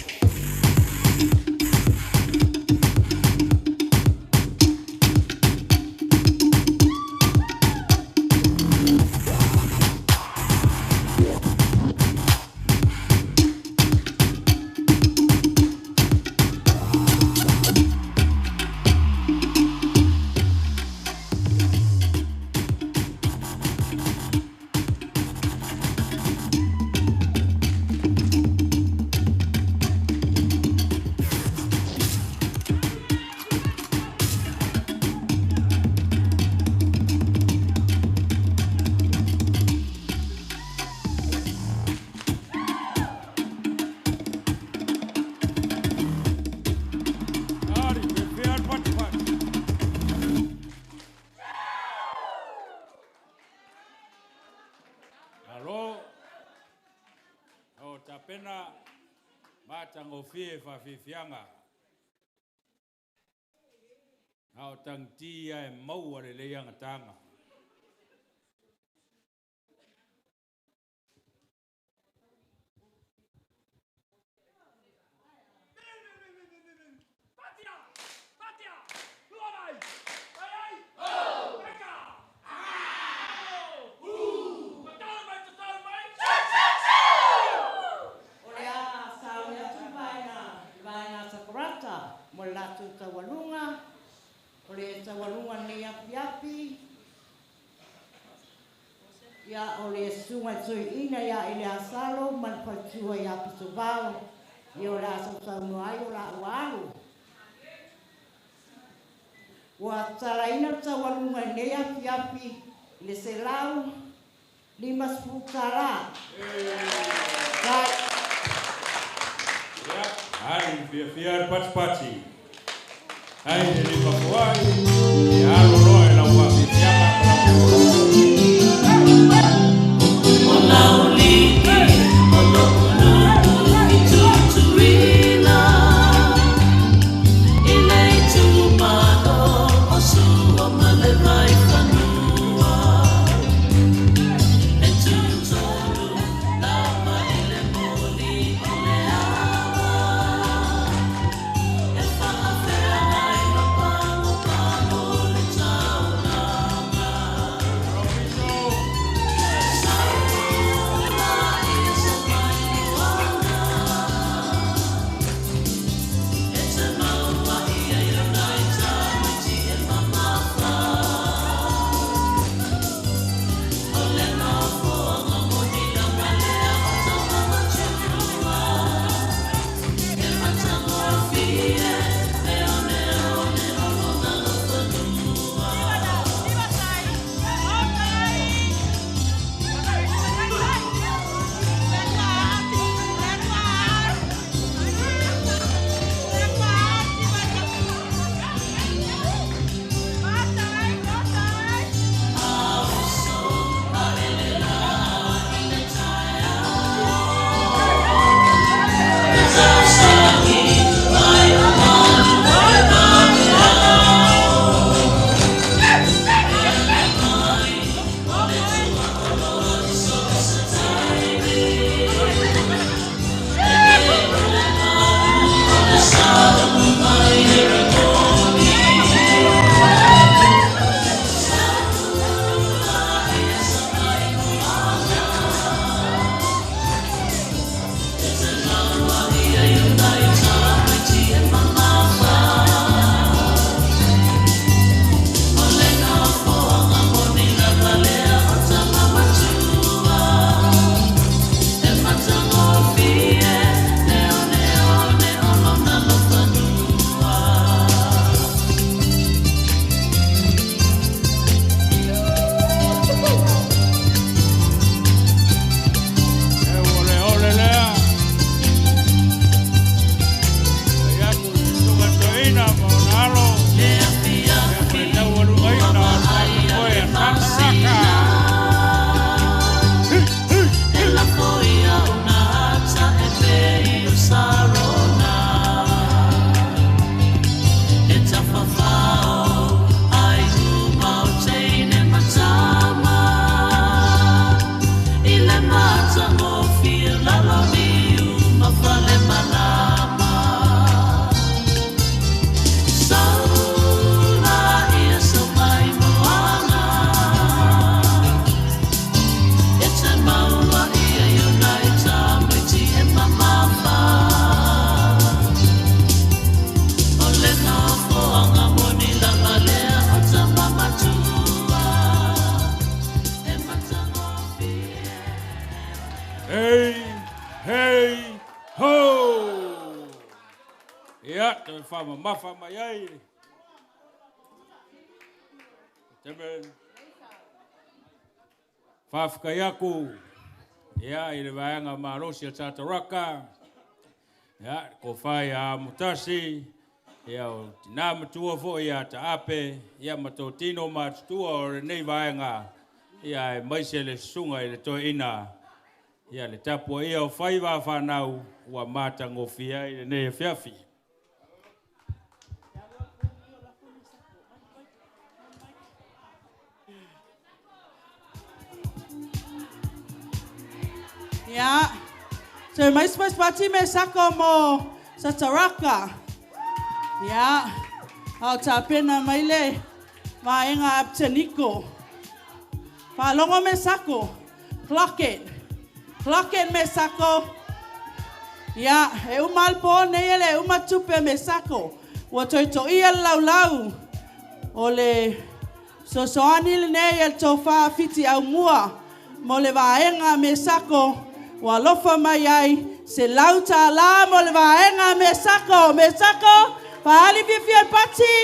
Ali, fiafia le patipati. Alo, o tapena matagofie faafiafiaga. A o tagitia e maua lelei agataga. O le a sauni atu le vaega le vaega a Sakarata mo le latou taualuga. O le taualuga lenei afiafi, ia o le susuga i le toeaina ia Eleasalo ma le faletua ia Pitovao, ia o le a sausaunoa ai o laua alu. Ua tatalaina le taualuga i lenei afiafi i le $150. Vai. Ali, fiafia le patipati. Ai le limafoa'i, ia alo loa i lau faafiafiaga. Ho! Ia, toe faamamafa mai ai. Chairman. Faafetai atu ia i le vaega malosi a Sataraka, ia tofa ia Amotasi, ia o tina matua foi ia Taape, ia ma totino matutua o lenei vaega, ia aemaise le susuga i le toeaina, ia le tapuaia o faiva a fanau ua matagofie ai lenei afiafi. Ia. So mai se pati me sako mo Sataraka. Ia. Ao tapena mai le vaega Apteniko. Faalogo me sako. Clock it. Clock it me sako. Ia, e uma le po nei e le uma tupe me sako. Ua toitoia le laulau o le fesoasoani lenei e le tofa Fiti Aumua mo le vaega me sako ua alofa mai ai $100 mo le vaega me sako. Me sako, faaali fiafia i le pati.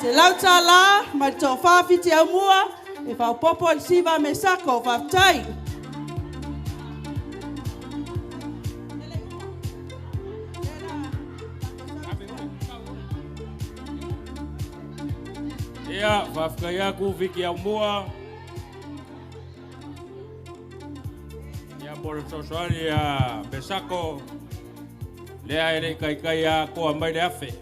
$100 mai le tofa Fiti Aumua e faaopoopo i le siva me sako. Faafetai. Ia, faafetai atu Fiti Aumua. Ia, mo le fesoasoani ia Mesako, lea e le i taitai atoa mai le afe.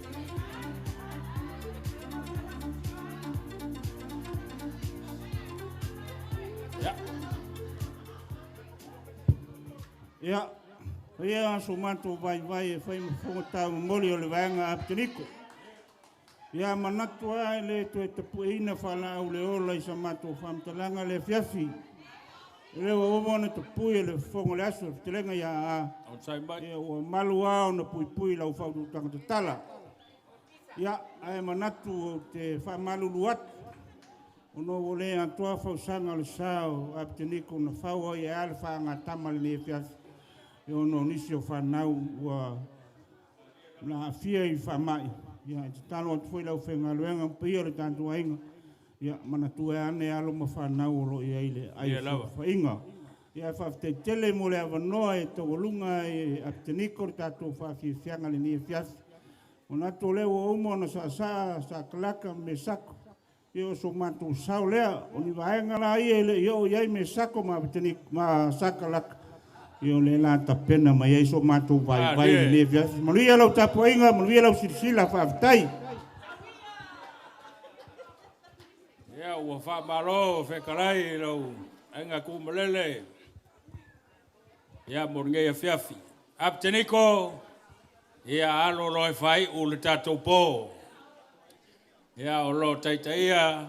Ia. Ia, ia so matou vaivai e fai ma fofoga taumomoli o le vaega Apteniko. Ia manatu lava e le toe tapueina faalaau le ola i sa matou faamatalaga le afiafi. E le ua uma ona tapui e le fofoga o le aso le fetalaiga ia a. Ia ua malu lava ona puipui lau faautautaga tatala. Ia, ae manatu ou te faamalulu atu, ona ua le atoa fausaga o le sa o Apteniko na fau ai e a le faagatama lenei afiafi, ia ona o nisi o fanau ua na aafia i faamai. Ia, e tatalo atu foi i le aufaigaluega ma paia o le tatou aiga, ia manatua ane alo ma fanau o lo o i ai le ai faiga. Ia, faafetai tele mo le avanoa e taualuga ai e Apteniko le tatou faafiafiaga lenei afiafi. Manatu o lea ua uma ona saasaa Sakalaka ma Mesako, ia o so matou sao lea, o ni vaega la ia e le i oo i ai Mesako ma Apteniko ma Sakalaka, ia o lea la tapena mai ai so matou vaivai lenei afiafi. Manuia lau tapuaiga, manuia lau silasila, faafetai. Ia, ua faamalo fetalai i lau aiga tumalele. Ia, mo lenei afiafi. Apteniko, ia alo loa e faaiu le tatou po. Ia, o lo o taitaia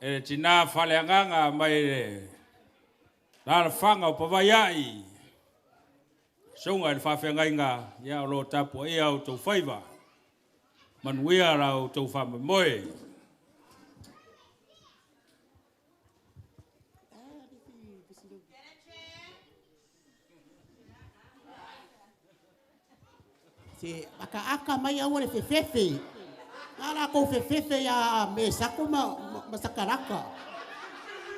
e le tina faaleagaga mai le lalafaga o Pavaiai, susuga i le faafeagaiga, ia o lo o tapuaia outou faiva. Manuia la outou faamoemoe. Se akaaka mai aua le fefefe. A lakou fefefe ia Mesako ma Sakalaka.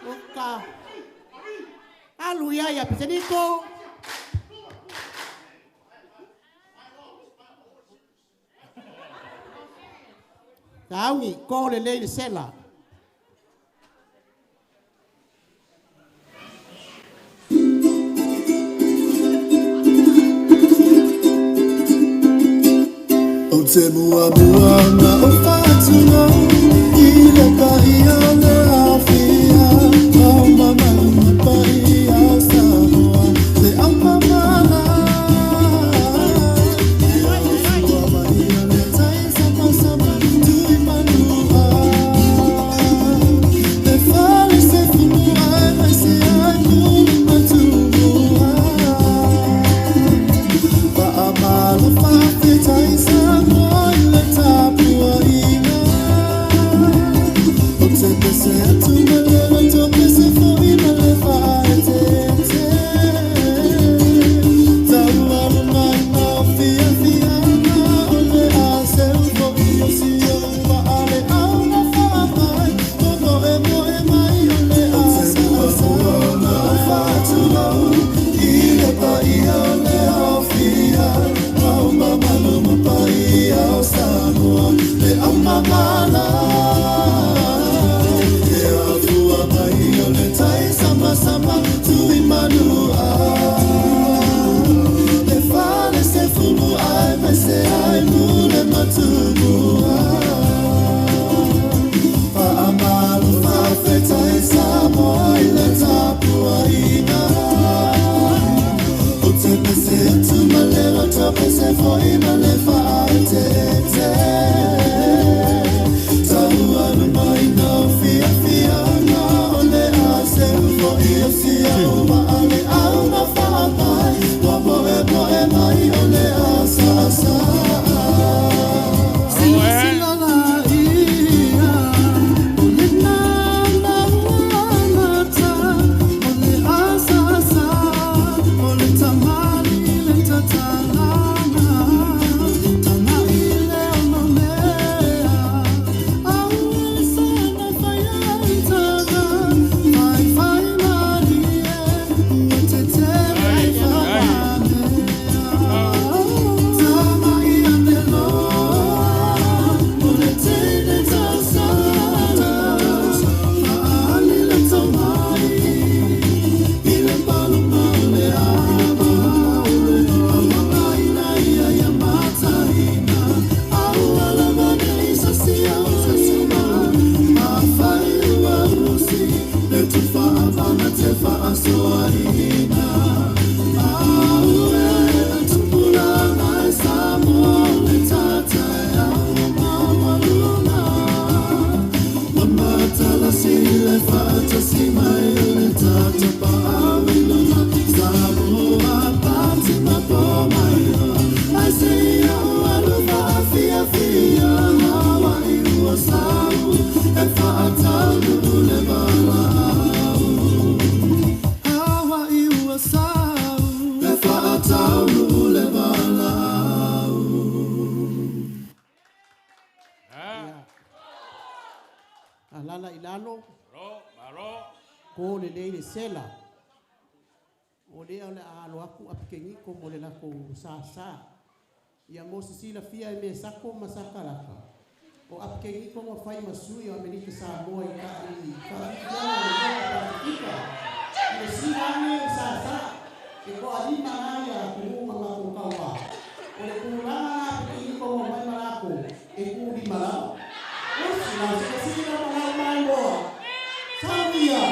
O ka alu ia ia Peseniko. Taungi, ko le lei le sela. Ou te muamua na o faatulou i le paia o le aofia o mamalu ma paia o Samoa le aupamala. E o fua mai o le tai samasama tui manua. E fale se funua e mai se ai muli matumua. Faamalo faafetai Samoa i le tapuaiga. tumua. Faamalu faafetai Samoa i le tapuaiga. O te pese atu ma le loto pese foi ma le faaeteete. Taua luma i nau fiafiaga o le a seu foi o sia ua ale au na faapai. Ua poepoe mai o le a saasaa. Silasila laia, o lena na ua amata, o le asasa, o le tamali le tatalaga, tagai le onomea, auele sana fai taga, faifai malie, ua tetele faamea. Tamai ane loa, o le teine tausala, faali le tomai, i le paluma o le ava, auagaina ia ia mataina, aua lava nei sasia uma, afai ua usi, le tufaavana te faasoaina. Aue le tupulaga e Samoa o le tataeao maualuga. Mamatalasi le faatasi mai o le tatapaau i luga. Samoa pati ma po mai o. Ai se ia ua lufa afiafia, Hawaii ua sau, e faataunuu le valaau. Hawaii ua sau, e faataunuu le valaau. Alala i lalo. Ko le lei le sela. O lea o le a alo aku Apikeniko mo le lakou sāsā. Ia mo se silafia e Mesako ma Sakalaka. O Apikeniko ma fai ma sui o Amerika Samoa i ka i faafifiaga o le Loka Pasifika. I le silagi o sāsā. E ko alima la ia atunuu ma matou tauā. O le tulaga la Apikeniko ma mai ma lakou e kūlima lava. Usi la silasila ma lau mailoa. Saunia.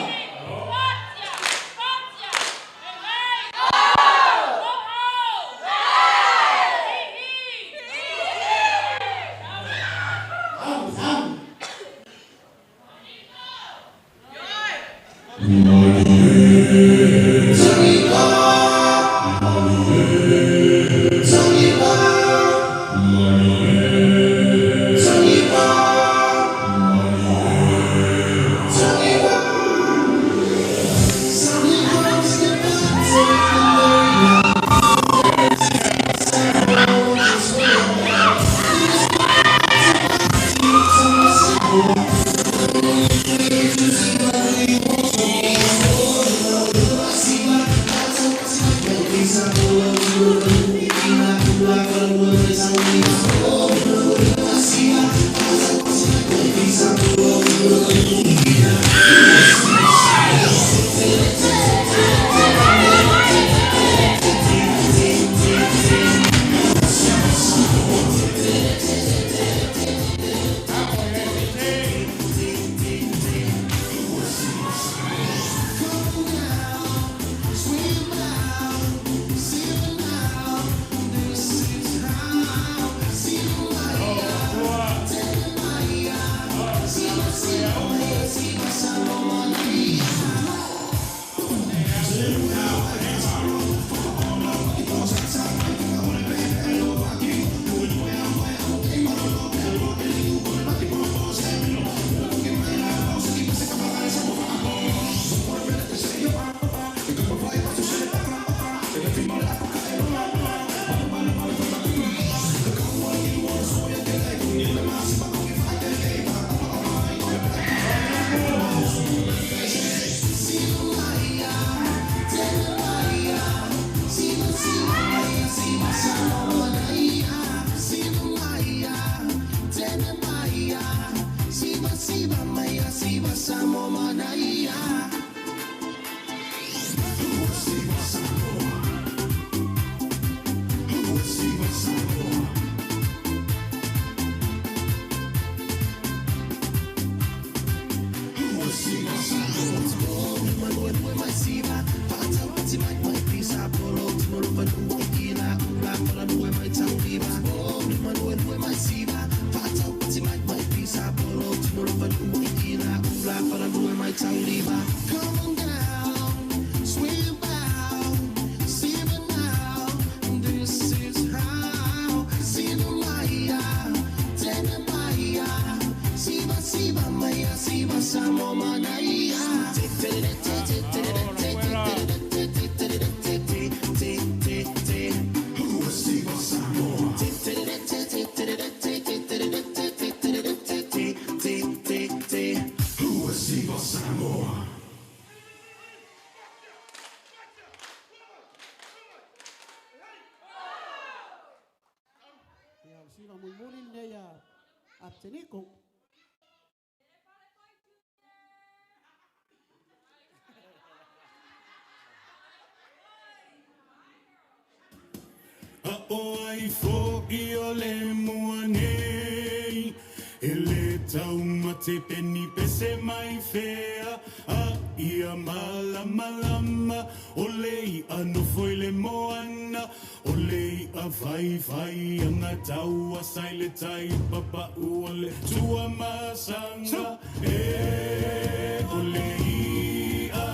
siva mulimuli lenei a Apeteniko. A o ai fo'i o le mua nei E le taumate peni pese mai fea A ia malamalama O le i'a nofo i le moana O le i'a faifai anga taua sa i le tai papa'u o le tuamasaga E o le i'a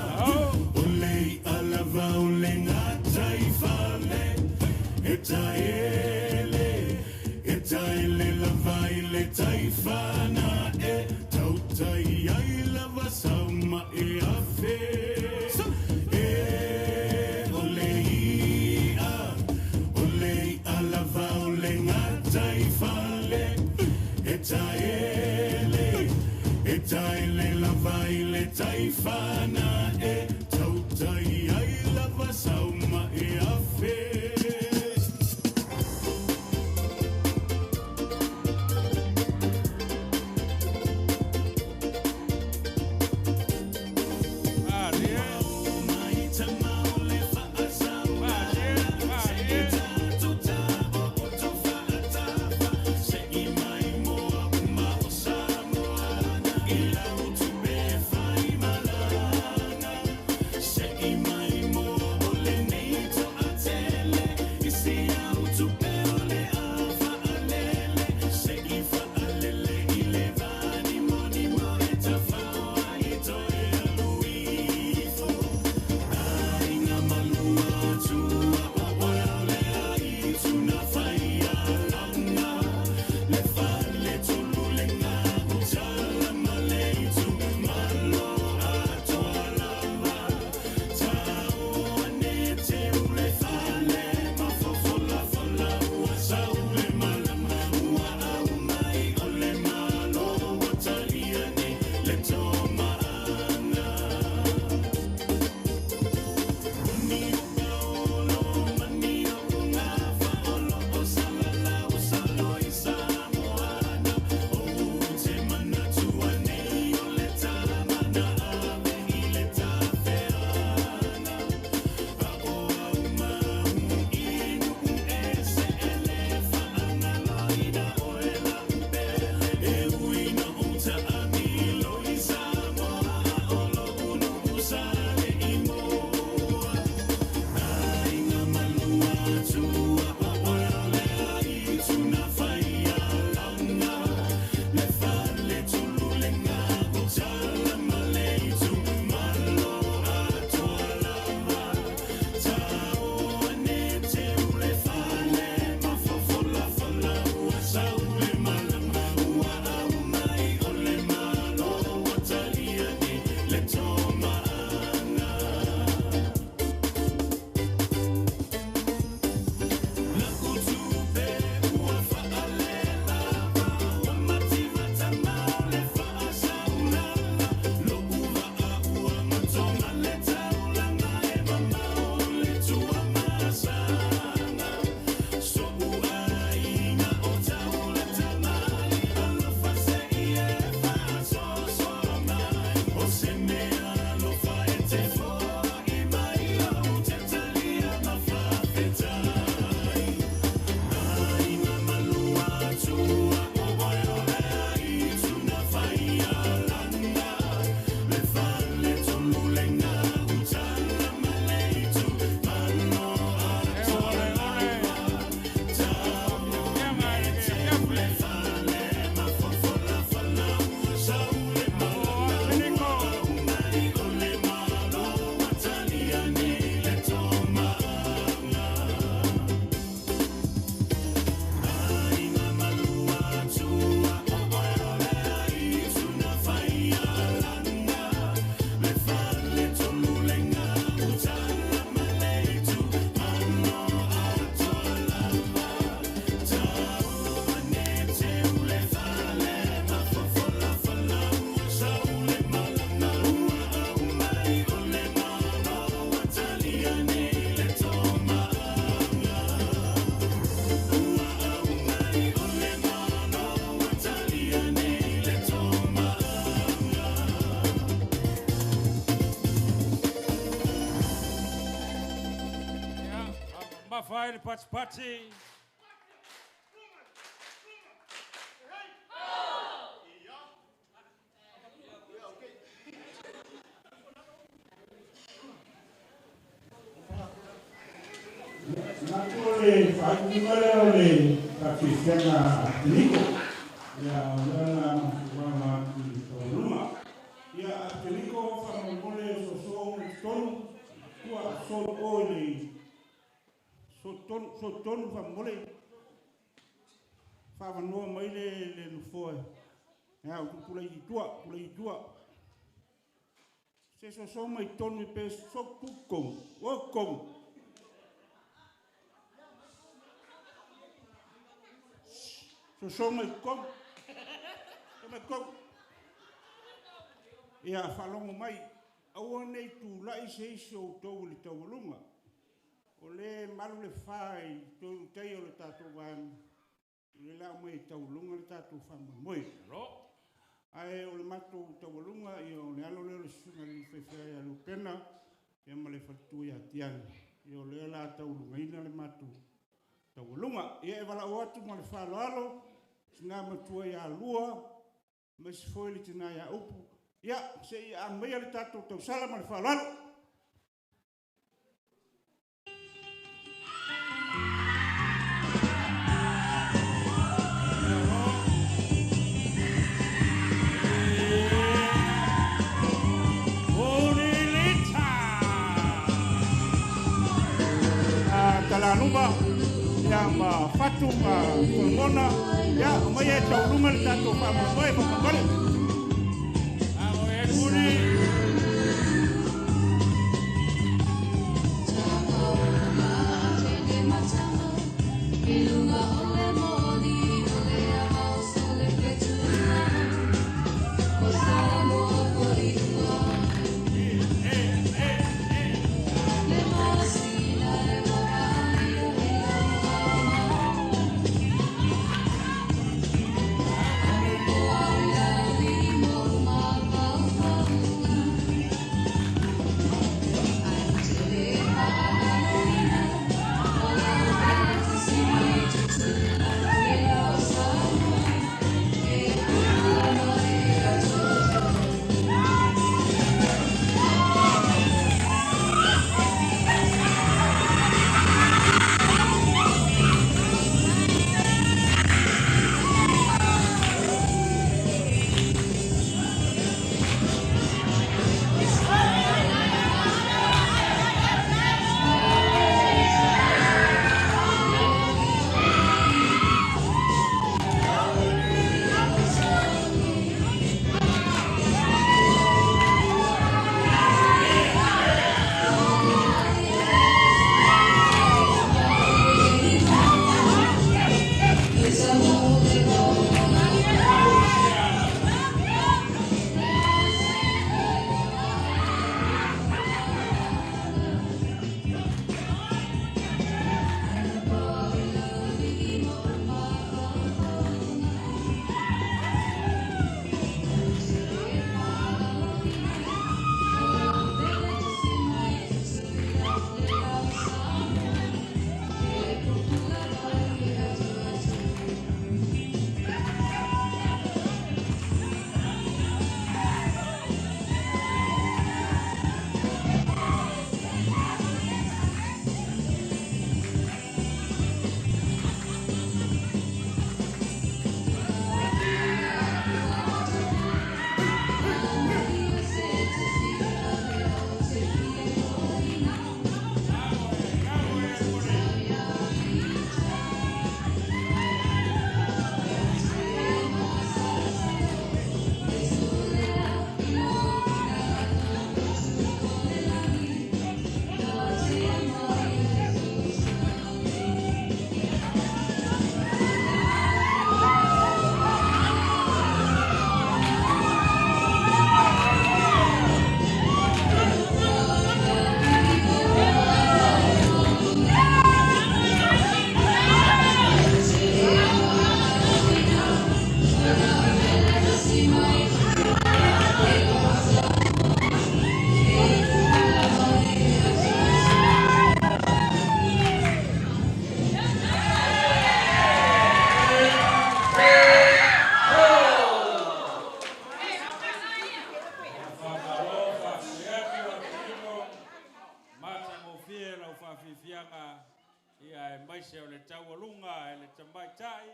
O le i'a lava o le gataifale E taele, e taele lava i le taifana e tautai ai lava sau ma e afe. E o le i'a, o le i'a lava o le gataifale. E taele, e taele lava i le taifana e tautai ai lava sau ma e afe. mai le patipati. Manatu o le faaiuga lea o le faafiafiaga a Teniko. Ia, o lea o le a matou alo atu i le taualuga. Ia, Teniko, faamolemole soosoo i totonu, tua soo o i le soo totonu faamolemole. Faavanoa mai le nofoa. Ia, ou tulai i tua, tulai i tua. Se soosoo mai totonu pe so tu o komu. Soso mai totonu. Soso mai totonu. Ia, faalogo mai, aua nei tulai se isi o outou i le taualuga. O le malu le fa i toe o le tatou vaega, o le la mai e taualuga le tatou faamoemoe. Ae o le matou taualuga, ia o le alo lea o le susuga i le faifeau ia Lupena, ia ma le faletua ia Tiani, ia o lea la taualugaina le matou taualuga. Ia e valaau atu ma le faaaloalo, tina matua ia Lua, aemaise foi le tina ia Upu. Ia, se i aumaia le tatou tausala ma le faaaloalo. Talaluma, ia ma Fatu ma Solomona, ia o mai e tauluga le tatou faamoemoe faamolemole. Amo e kuri. luga e le tamaitai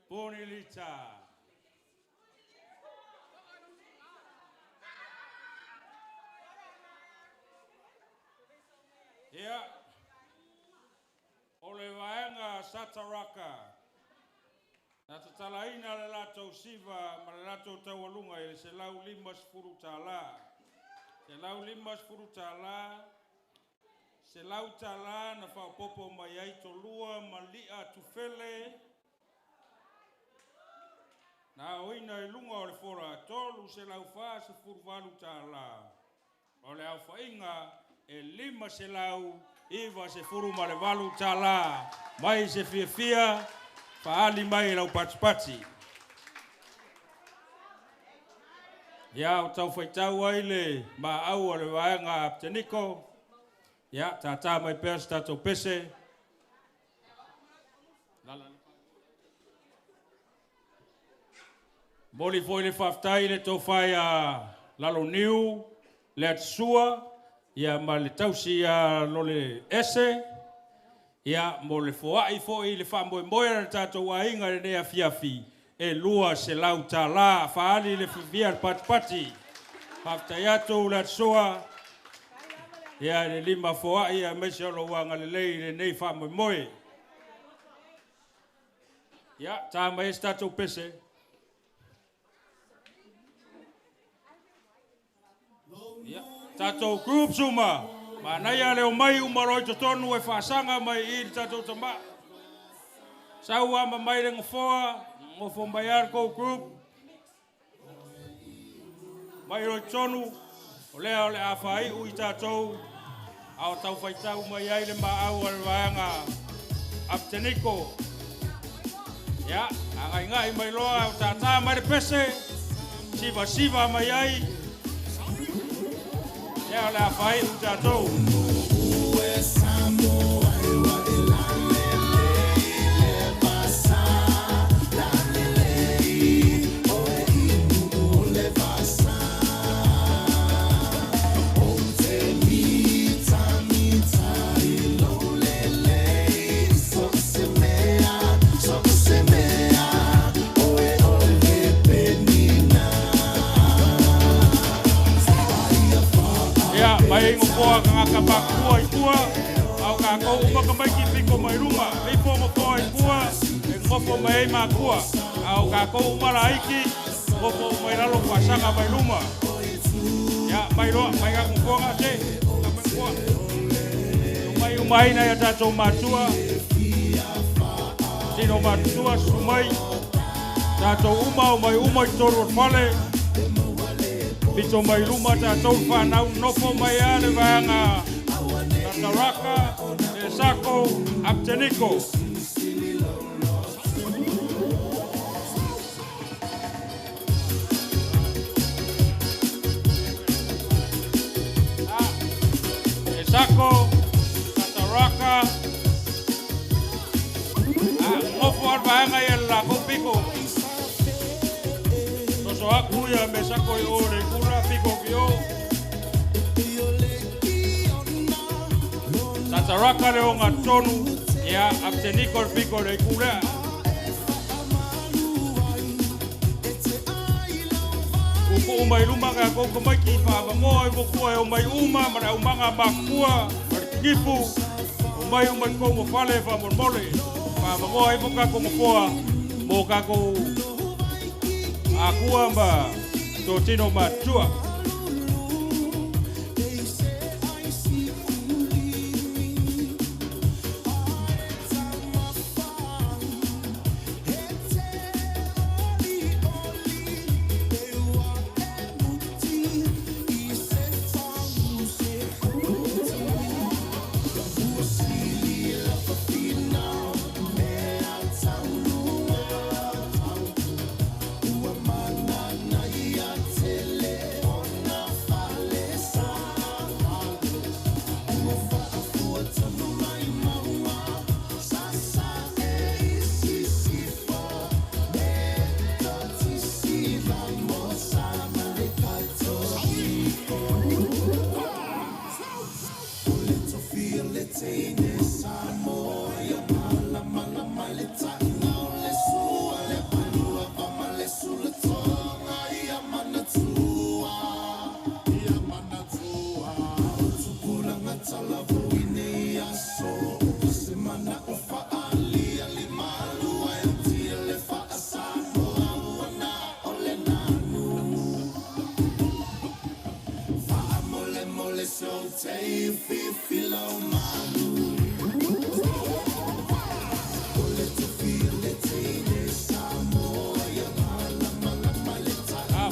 Ponilita. Ia, o le vaega Sataraka, na tatalaina le latou siva ma le latou taualuga i le $150. $150, $100 na faaopoopo mai ai Tolua ma Li'a Tufele, na aoina i luga o le fola $348. O le aofaiga e $598 mai se fiafia faaali mai i lau patipati. Ia, o tau faitau ai le maau o le vaega Apteniko. Ia, tātā mai pea se tatou pese. Moli foi le faafetai le tofai a Laloniu, le Atisua, ia ma le tausi a Lole Ese, ia mo le foai foi le faamoemoe a le tatou aiga i lenei afiafi, e $200 faaali le fiafia le patipati. Faafetai atu le Atisua, ia le lima foai aemaise o lou agalelei i lenei faamoemoe. Ia, tā mai e se tatou pese. Ia, tatou groups uma, manaia le omai uma loa i totonu e faasaga mai i le tatou tama. Sau ama mai le gofoa, gofo mai lava le tou group. Mai loa i totonu, o lea o le a faaiu i tatou, a o tau faitau mai ai le maau a le vaega Apteniko. Ia, agaigai mai loa, o tātā mai le pese, siva siva mai ai, ia o le a faaiu i tatou. Ia, mai ngofoa kangaka makua i tua, au kākou uma ka mai ki piko mai luma, ifo ngofoa i tua, e ngofo mai ai makua. Au kākou uma laiki, ngofo mai lalo faasaga mai luma. Ia, mai loa, mai ka ngofoa gate, ka mai ngofoa. Mai uma aina ia tatou matua, tino matua sumai, tatou uma o mai uma i tolu o le fale, pito mai luma tatou whanau nofo mai a le vaega Tataraka, e Sako, Apteniko. E Sako, Tataraka, ngofo al vaega ia le lako piko. Soso aku ia me sako i o le kura piko ki o. Tataraka le onga tonu, ia Apteniko le piko le kura. Kuku mai luma ka koko mai ki whaavamoa i mokua e o mai uma ma le aumanga makua ma le kikipu o mai uma i kongo fale whaamolmole. Whaavamoa i moka kongo poa mo kako akua ma tō tino matua.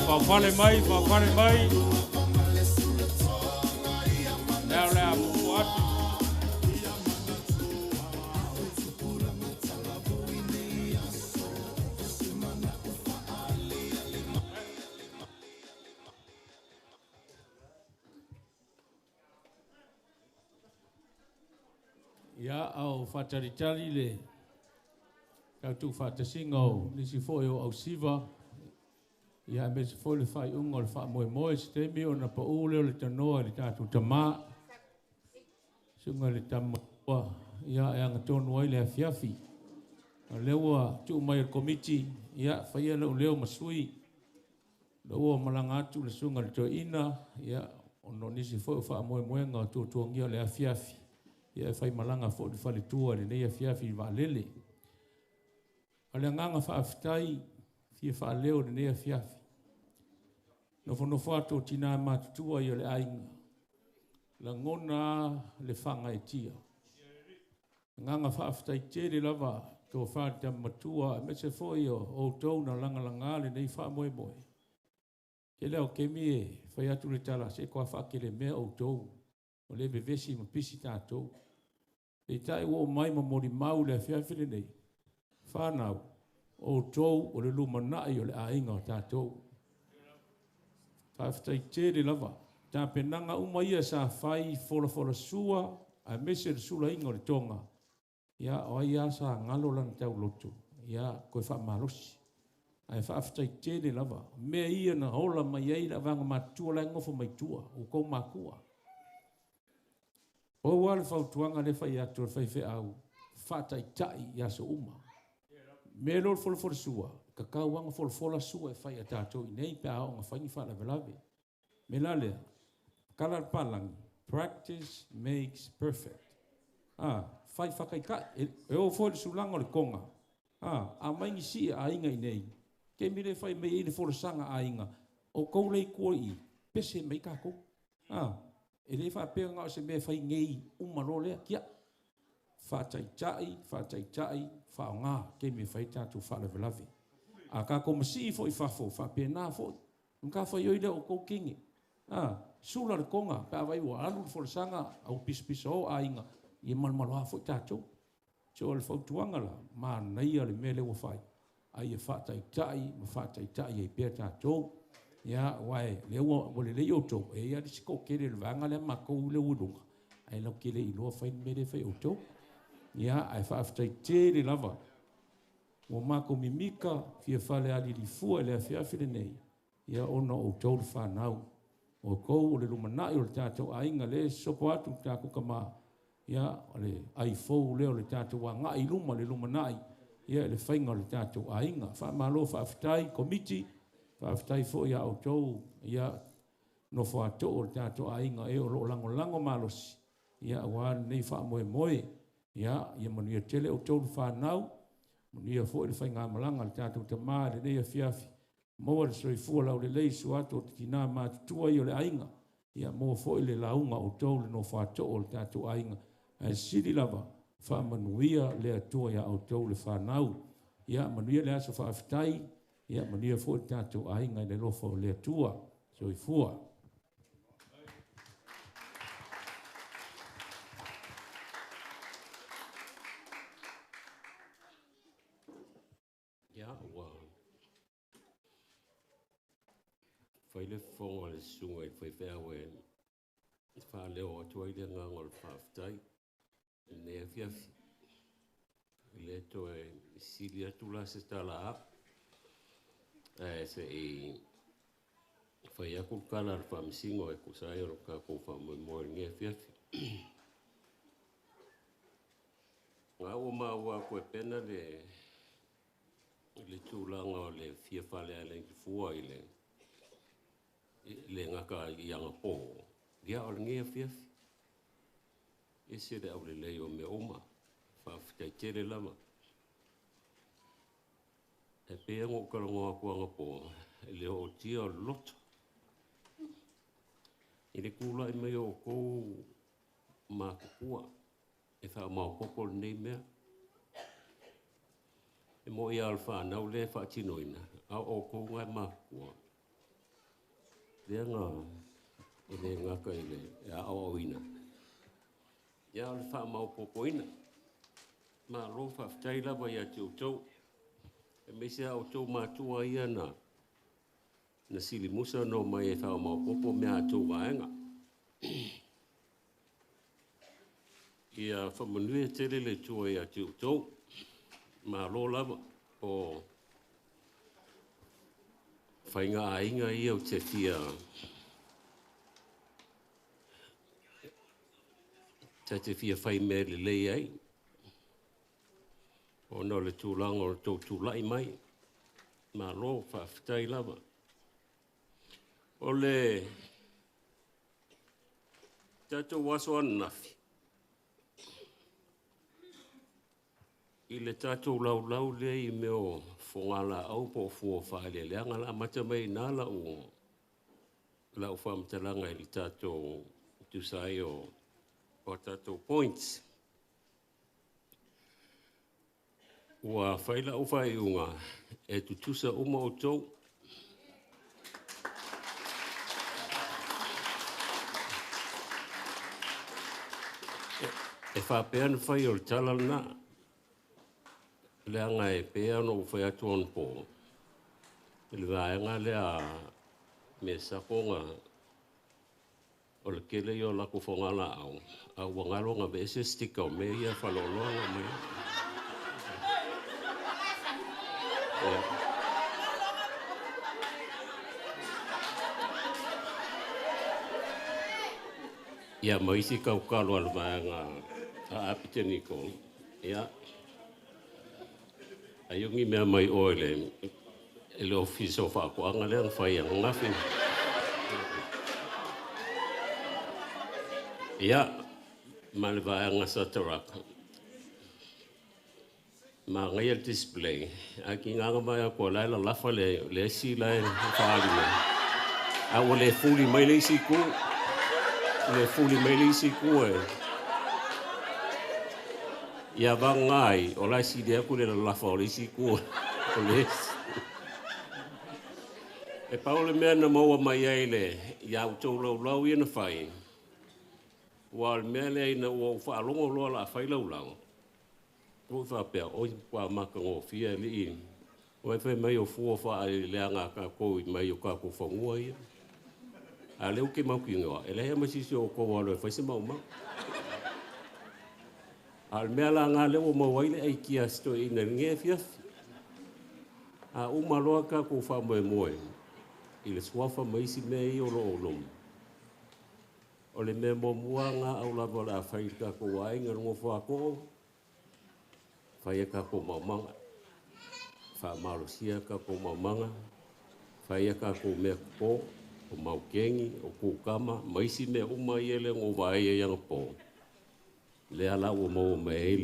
Faafale mai, faafale mai. Lea o le a pupu atu. Ia, au faatalitali le tatou faatasiga o nisi foi o ausiva. Ia, aemaise foi le faaiuga o le faamoemoe se taimi ona paū lea o le tanoa i le tatou tamā. Susuga i le Tama ia, e agatonu ai le afiafi. O lea ua tuu mai e le komiti, ia, faia lou leo ma sui. La ua malaga atu le susuga i le toeaina, ia, ona o nisi foi o faamoemoega o tuatuagia o le afiafi. Ia, e faimalaga foi le faletua i lenei afiafi i vaalele. O le agaga faafetai fia faaleo i lenei afiafi. Nofonofo atu o tina matutua i o le aiga. Lagona le faagaeetia. Agaga faafetai tele lava tofa le tama matua, aemaise foi o outou na lagalaga lenei faamoemoe. Tele o kemi e fai atu le tala se koa faakele mea outou. O le vevesi ma pisi tatou. Peitai ua o mai ma molimau le afiafi lenei. Whanau, outou o le lumanai o le aiga o tatou. Faafetai tele lava. Tapenaga uma ia sa fai folafola sua, aemaise le sulaina o le toga. Ia, o ai lava sa galo lana tauloto. Ia, koe faamalosi. Ae faafetai tele lava. Mea ia na ola mai ai le avaga matutua la e gofo mai tua, o kou makua. O ua le fautuaga le fai atu o le faifeau, faataitai i aso uma. Mea loa le folafola sua, tatau lava ona folafola sua e fai a tatou i nei pe a oo ina fai ni faalavelave. Me la lea, kala le palangi, practice makes perfect. Fai whakaikai, e o foi le sulaga o le toga. A mai ni sii aiga i nei, ke mi le fai mei i le folasaga aiga, o kou lei kua i, pese mai kākou. E le faapea na o se mea fai nei uma loa lea, kia. Faataitai, faataitai, faaaoga ke mi fai tatou faalavelave. A kākou masii foi fafo, faapena foi. Nga fai oi lea o kou kingi. Sula le toga, pe a vai ua alu le folasaga, au pisapisa o aiga, ia malomaloa foi tatou. So o le fautuaga la, manaia le mea lea ua fai. Ai ia faataitai ma faataitai ai pea tatou. Ia, uae, lea ua lelei outou, e i ai le isi toatele o le vaega lea matou le ua i luga, ae lau te le iloa fai le mea lea e fai outou. Ia, ae faafetai tele lava. Ua matou mimika fia fale alilifua i le afiafi lenei, ia ona o outou le fanau. O outou o le lumanai o le tatou aiga le sopo atu le tatou tama, ia, o le ai fou lea o le tatou agai i luma le lumanai, ia, le faiga o le tatou aiga. Faamalo faafetai komiti, faafetai foi ia outou, ia, nofo ato'o o le tatou aiga e o loo lagolago malosi, ia, aua lenei faamoemoe. Ia, ia manuia tele outou le fanau, manuia foi le faigamalaga a le tatou tamā i lenei afiafi. Maua le soifua laulelei sua atu o te tina matutua ia o le aiga. Ia, maua foi le lauga o outou le nofo ato'o o le tatou aiga. Ae sili lava, faamanuia le Atua iā outou le fanau. Ia, manuia le aso faafetai. Ia, manuia foi le tatou aiga i le alofa o le Atua. Soifua. Ia, ua fai le fofoga o le susuga i le faifeau e faaleo atu ai le agaga o le faafetai i lenei afiafi. E le toe sili atu la se tala a ae se i fai atu le tala a le Faamasino e tusa ai o le tatou faamoemoe i lenei afiafi. Ngā ua maua koe pena le tulaga o le fia faleale i fua i le ngaka i anga pō, ia o le ngea fiafi. Ese le au lelei o mea uma, faafetai tele lava. E pea ngō kalongo aku anga pō, le o tia o le loto. I le kula i mai o kou mākukua, e wha maopopo le nei mea. E mo ia alfa nau le whaatinoina, a o kou ngai mākukua. Lea ngā, e le ngaka i le e a o ina. Ia o le wha maopopo ina. Ma lo whaftai lava ia te utou. E meise a o tau mātua ia na sili musa no mai e wha maopopo mea a tau vaenga. Ia whamanui e tele le tua ia te utou. Ma lo lava o whainga ainga ia o te fia te fia whai mea le lei ai. O no le tūlanga o tō tūlai mai. Ma lo whawhitai lava. O le tātou waso ananafi. I le tātou laulau le i meo fongala au po fua whaele leanga la mata mai nā la u whaamatalanga i le tātou tusai o tātou points. Ua whaila u whai unga e tutusa uma o tau. E whāpeana whai o le tala nā. Leanga e pēa no whai atu on pō. I le vaenga lea me sakonga o le kele i o lako whangala au. A ua ngalo ngā ve ese stika o me ia whaloloa mai. Ia maisi kaukalo al vaenga a apite niko. Ia ayungi mea mai oe le le ofisa o whaakoanga lea whai a ngafi. Ia, ma le vaenga sa taraka. Ma ngai al display. A ki nganga mai a koa lai la lafa le esi lai whaali mai. A ua le fuli mai le isi ku. Le fuli mai le isi ku e. Ia vangai, o lai si lea ku le lafa o le isi ku. O le esi. E paole mea na maua mai ai le ia utou laulau ia na whai. Ua le mea lea ina ua whaalongo loa la whai laulau. Ua whapea, oi kua maka ngō li i. Ua whai mai o fua wha le anga ka kou i mai o ka kou whangua ia. A leo ke mau ki ngoa, e lehea masisi o kou alo e whai se mau mau. A le mea la ngā leo mau ai le ai kia sto ina ngea fiafi. A umaloa ka kou wha moe moe. I le suafa maisi mea i o lo o lomu. O le mea mua ngā au lava la whai ka kou ai ngā rungo whako. Whai e ka kou maumanga. Wha malosia ka kou maumanga. Whai e ka kou mea ko, o maukengi, o kukama, maisi mea uma i ele ngō vai e ianga pō. Le ala ua maua mai ai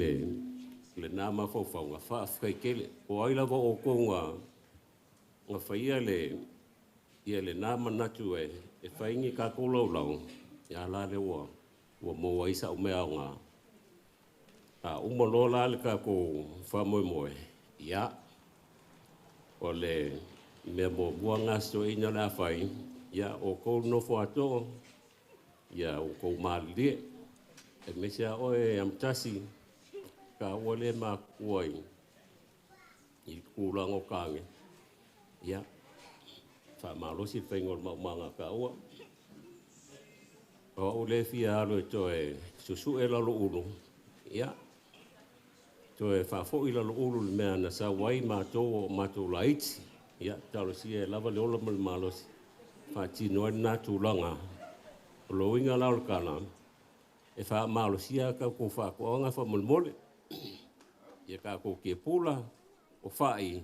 le nā mafaufauga faafetai tele. O ai lava outou ga faia le ia lenā manatu e faigi kakou laulau ia la le ua maua ai sa'u mea aogā. A uma loa la le kakou faamoemoe, ia o le mea muamua gasitoeʻina le a fai, ia outou nofo ato'o, ia outou malilie e mese a oe amatasi ka ua lē makua i kulaga o kage, ia faamalosi le faiga o le maumaga ka ua. O a'u lē fia alo e toe susu'e laloulu, ia toe faafo'i laloulu le mea na sau ai matou o matou laiti, ia talosia e lava le ola ma le malosi faatino ai lenā tulaga. O louiga la o le kala e faamalosia kaukou faakoaga faamolemole. Ia tatou tiapula, o fa'i,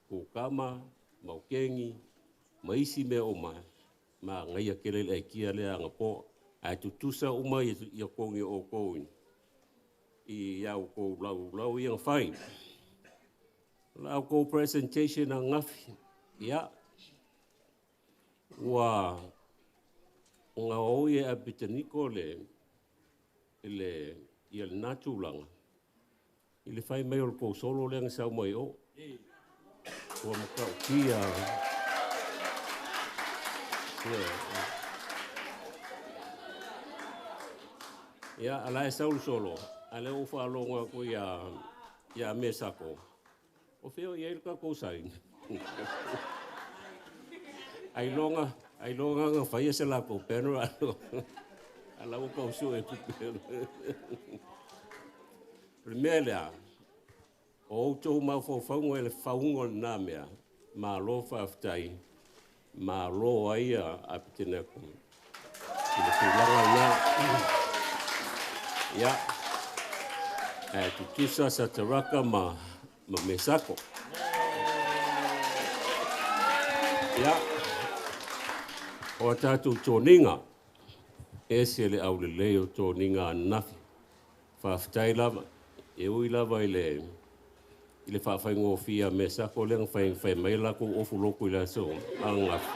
kukama, maukeni, ma isi mea uma, manaia tele le aitia lea anapo, ae tutusa uma ia togi o outou i a outou laulau ia na fai. O la outou presentation ananafi, ia, ua gaoi e Apeteniko ia lena tulaga, i le fai mai o le tou solo lea na sau mai o. Ua matautia. Ia, ala e sau le solo, a lea ua faalogo atu ia Mesako, o fea o i ai le tatou sign? Ailoga na faia se latou banner ala ua tau sue. O le mea lea, o outou mafaufauga i le fauga o lena mea, malo faafetai, malo ai Apeteneko i le tulaga lena. Ia, ae tutusa Sataraka ma Mesako. Ia, o a tatou toniga, ese le aulelei o toniga ananafi. Faafetai lava, e ui lava i le faafaigofie a Mesako lea na fai mai latou ofu lotu i le aso ananafi.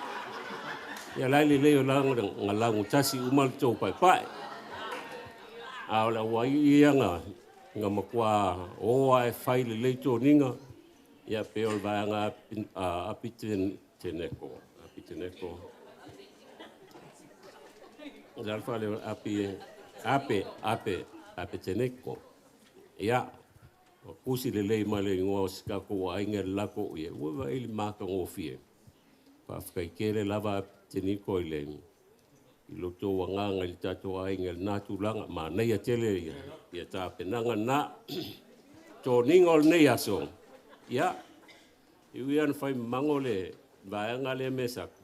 Ia la e lelei o la na laugatasi uma le tou paepae. A o le auai ia na matua o ae fai lelei toniga, ia pe o le vaega Apiteneko. Apiteneko. O le alfa le Api, Ape, Ape, Apeteneko. Ia, o kusi lelei mai le igoa o se tatou aiga le lako ia, ua vaai le matagofie. Faafetai tele lava Apeteneko i lo outou agaga i le tatou aiga i lena tulaga. Manaia tele ia tapenaga na. Toniga o lenei aso, ia, i ui lava ina fai mamago le vaega lea Mesako,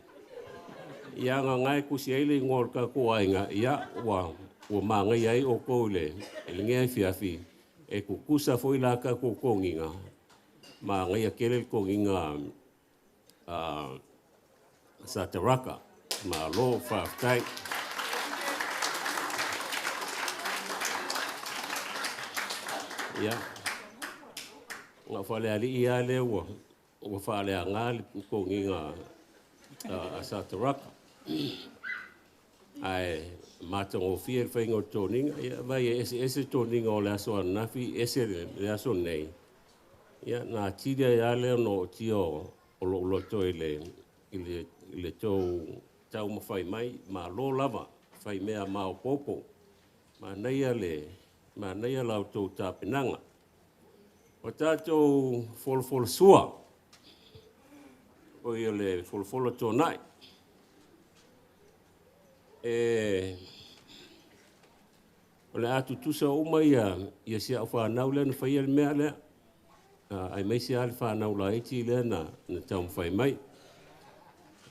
ia nga kusi ai le igoa o le tatou aiga, ia, ua manaia ai outou i lenei afiafi, e tutusa foi la tatou toniga, manaia tele le toniga Sataraka. Malo faafetai. Ia, nga faalealii lava lea ua faaleaga le toniga a Sataraka. Ae matagofie le faiga o toniga, ia vai e eseese toniga o le aso ananafi, ese le aso nei. Ia, na atili ai lava lea ona ootia o lou loto i le tou taumafai mai, malo lava, fai mea maopoopo, manaia la outou tapenaga. O tatou folafolasua, o ia le folafola tuanai, o le a tutusa uma ia si au fanau lea na faia le mea lea, aemaise lava le fanau laiti lea na taumafai mai.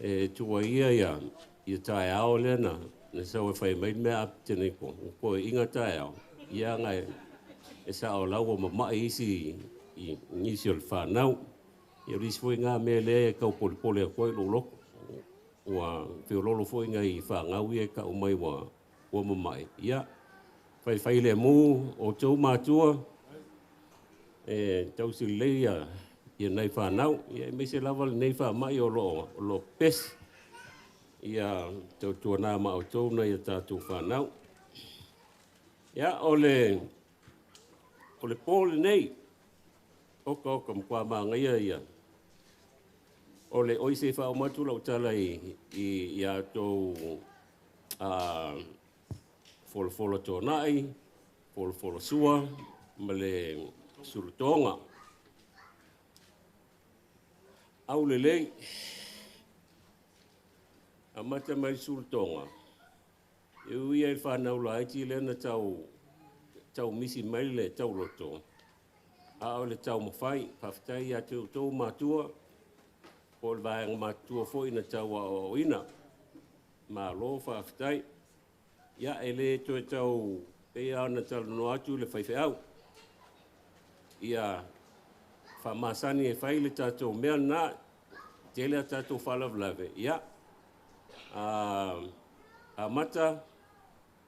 E tuuaia ia taeao lea na sau e fai mai le mea Apeteneko, ua toeaiina taeao, ia na e sao lau ua mamai isi i nisi o le fanau. Ia o isi foi ngā mea lea e tau polepole atu ai lou loto. Ua feololo foi nai fanau ia e tau mai ua mamai. Ia, faifai le mu o tou matua, e tausi lelei ia nai fanau. Ia aemaise lava lenei faamai o loo pepesi. Ia tautuana ma outou nai a tatou fanau. Ia, o le po lenei, oka matua manaia ia. O le oi se faaumatu lau tala i a outou folafola tuanai, folafola sua, ma le sulutoga. Aulelei, amata mai le sulutoga, e ui ai le fanau laiti lea na tau misi mai le tauloto, a o le taumafai, faafetai ia te outou matua, po o le vaega matutua foi na tau aoaoina. Malo faafetai. Ia, e le toe tau pei lava ona talanoa atu le faifeau. Ia faamasani e fai le tatou mea lena, tele a tatou faalavelave, ia, amata,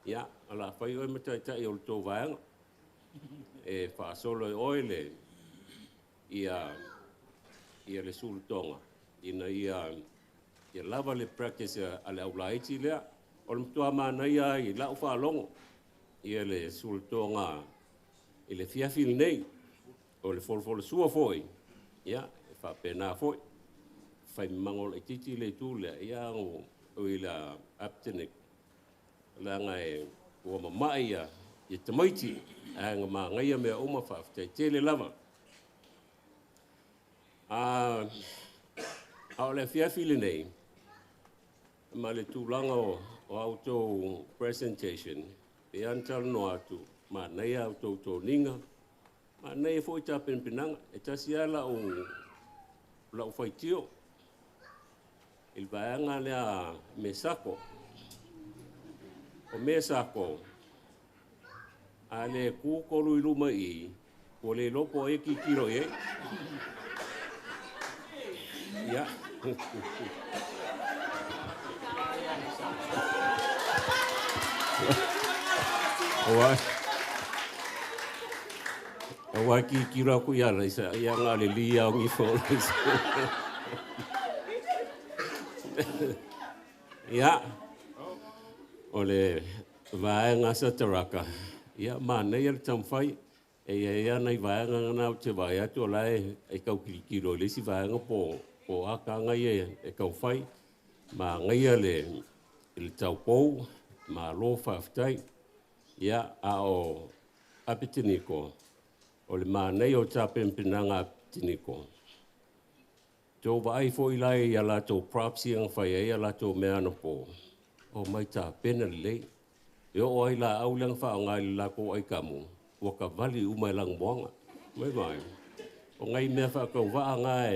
ia, o le a fai oe ma taitai o le tou vaega, e faasolo e oe le, ia, ia le sulutoga, ina ia, ia lava le practice a le aulaiti lea. O le matua manaia ai lau faalogo, ia le sulutoga i le fiafi lenei, o le folafolasua foi, ia, e faapena foi. Fai mago laitiiti le itu lea, ia, o i la Apatenic, leaga e ua mama'i ia tamaiti, ae na manaia mea uma faafetai tele lava. A o le afiafi lenei, ma le tulaga o a outou presentation, e pei lava ona talanoa atu, manaia a outou toniga, manaia foi tapenapenaga. E tasi lava lau faitio i le vaega lea a Mesako. O Mesako, a le tu tolu i luma i i, ua le iloa po o ai e tilotilo i ai. Ia. Aua tilotilo atu ia Alaisa, ia na o le li lava o nifo o Alaisa. Ia, o le vaega Sataraka, ia manaia le taumafai. E i ai lava nai vaega na ou te vaai atu o la e tau tilotilo i le isi vaega po o a taga ia e taumafai. Manaia le taupou, malo faafetai. Ia, a o Apeteniko, o le manaia o tapenapenaga a Apeteniko, tou vaai foi la i a latou props ia na fai ai a latou mea anapo, omai tapena lelei. E oo lava i laau lea na faaaoga i le latou aikamu, ua kavali uma e lanumoana. Mai vaai, o nai mea faatauvaa na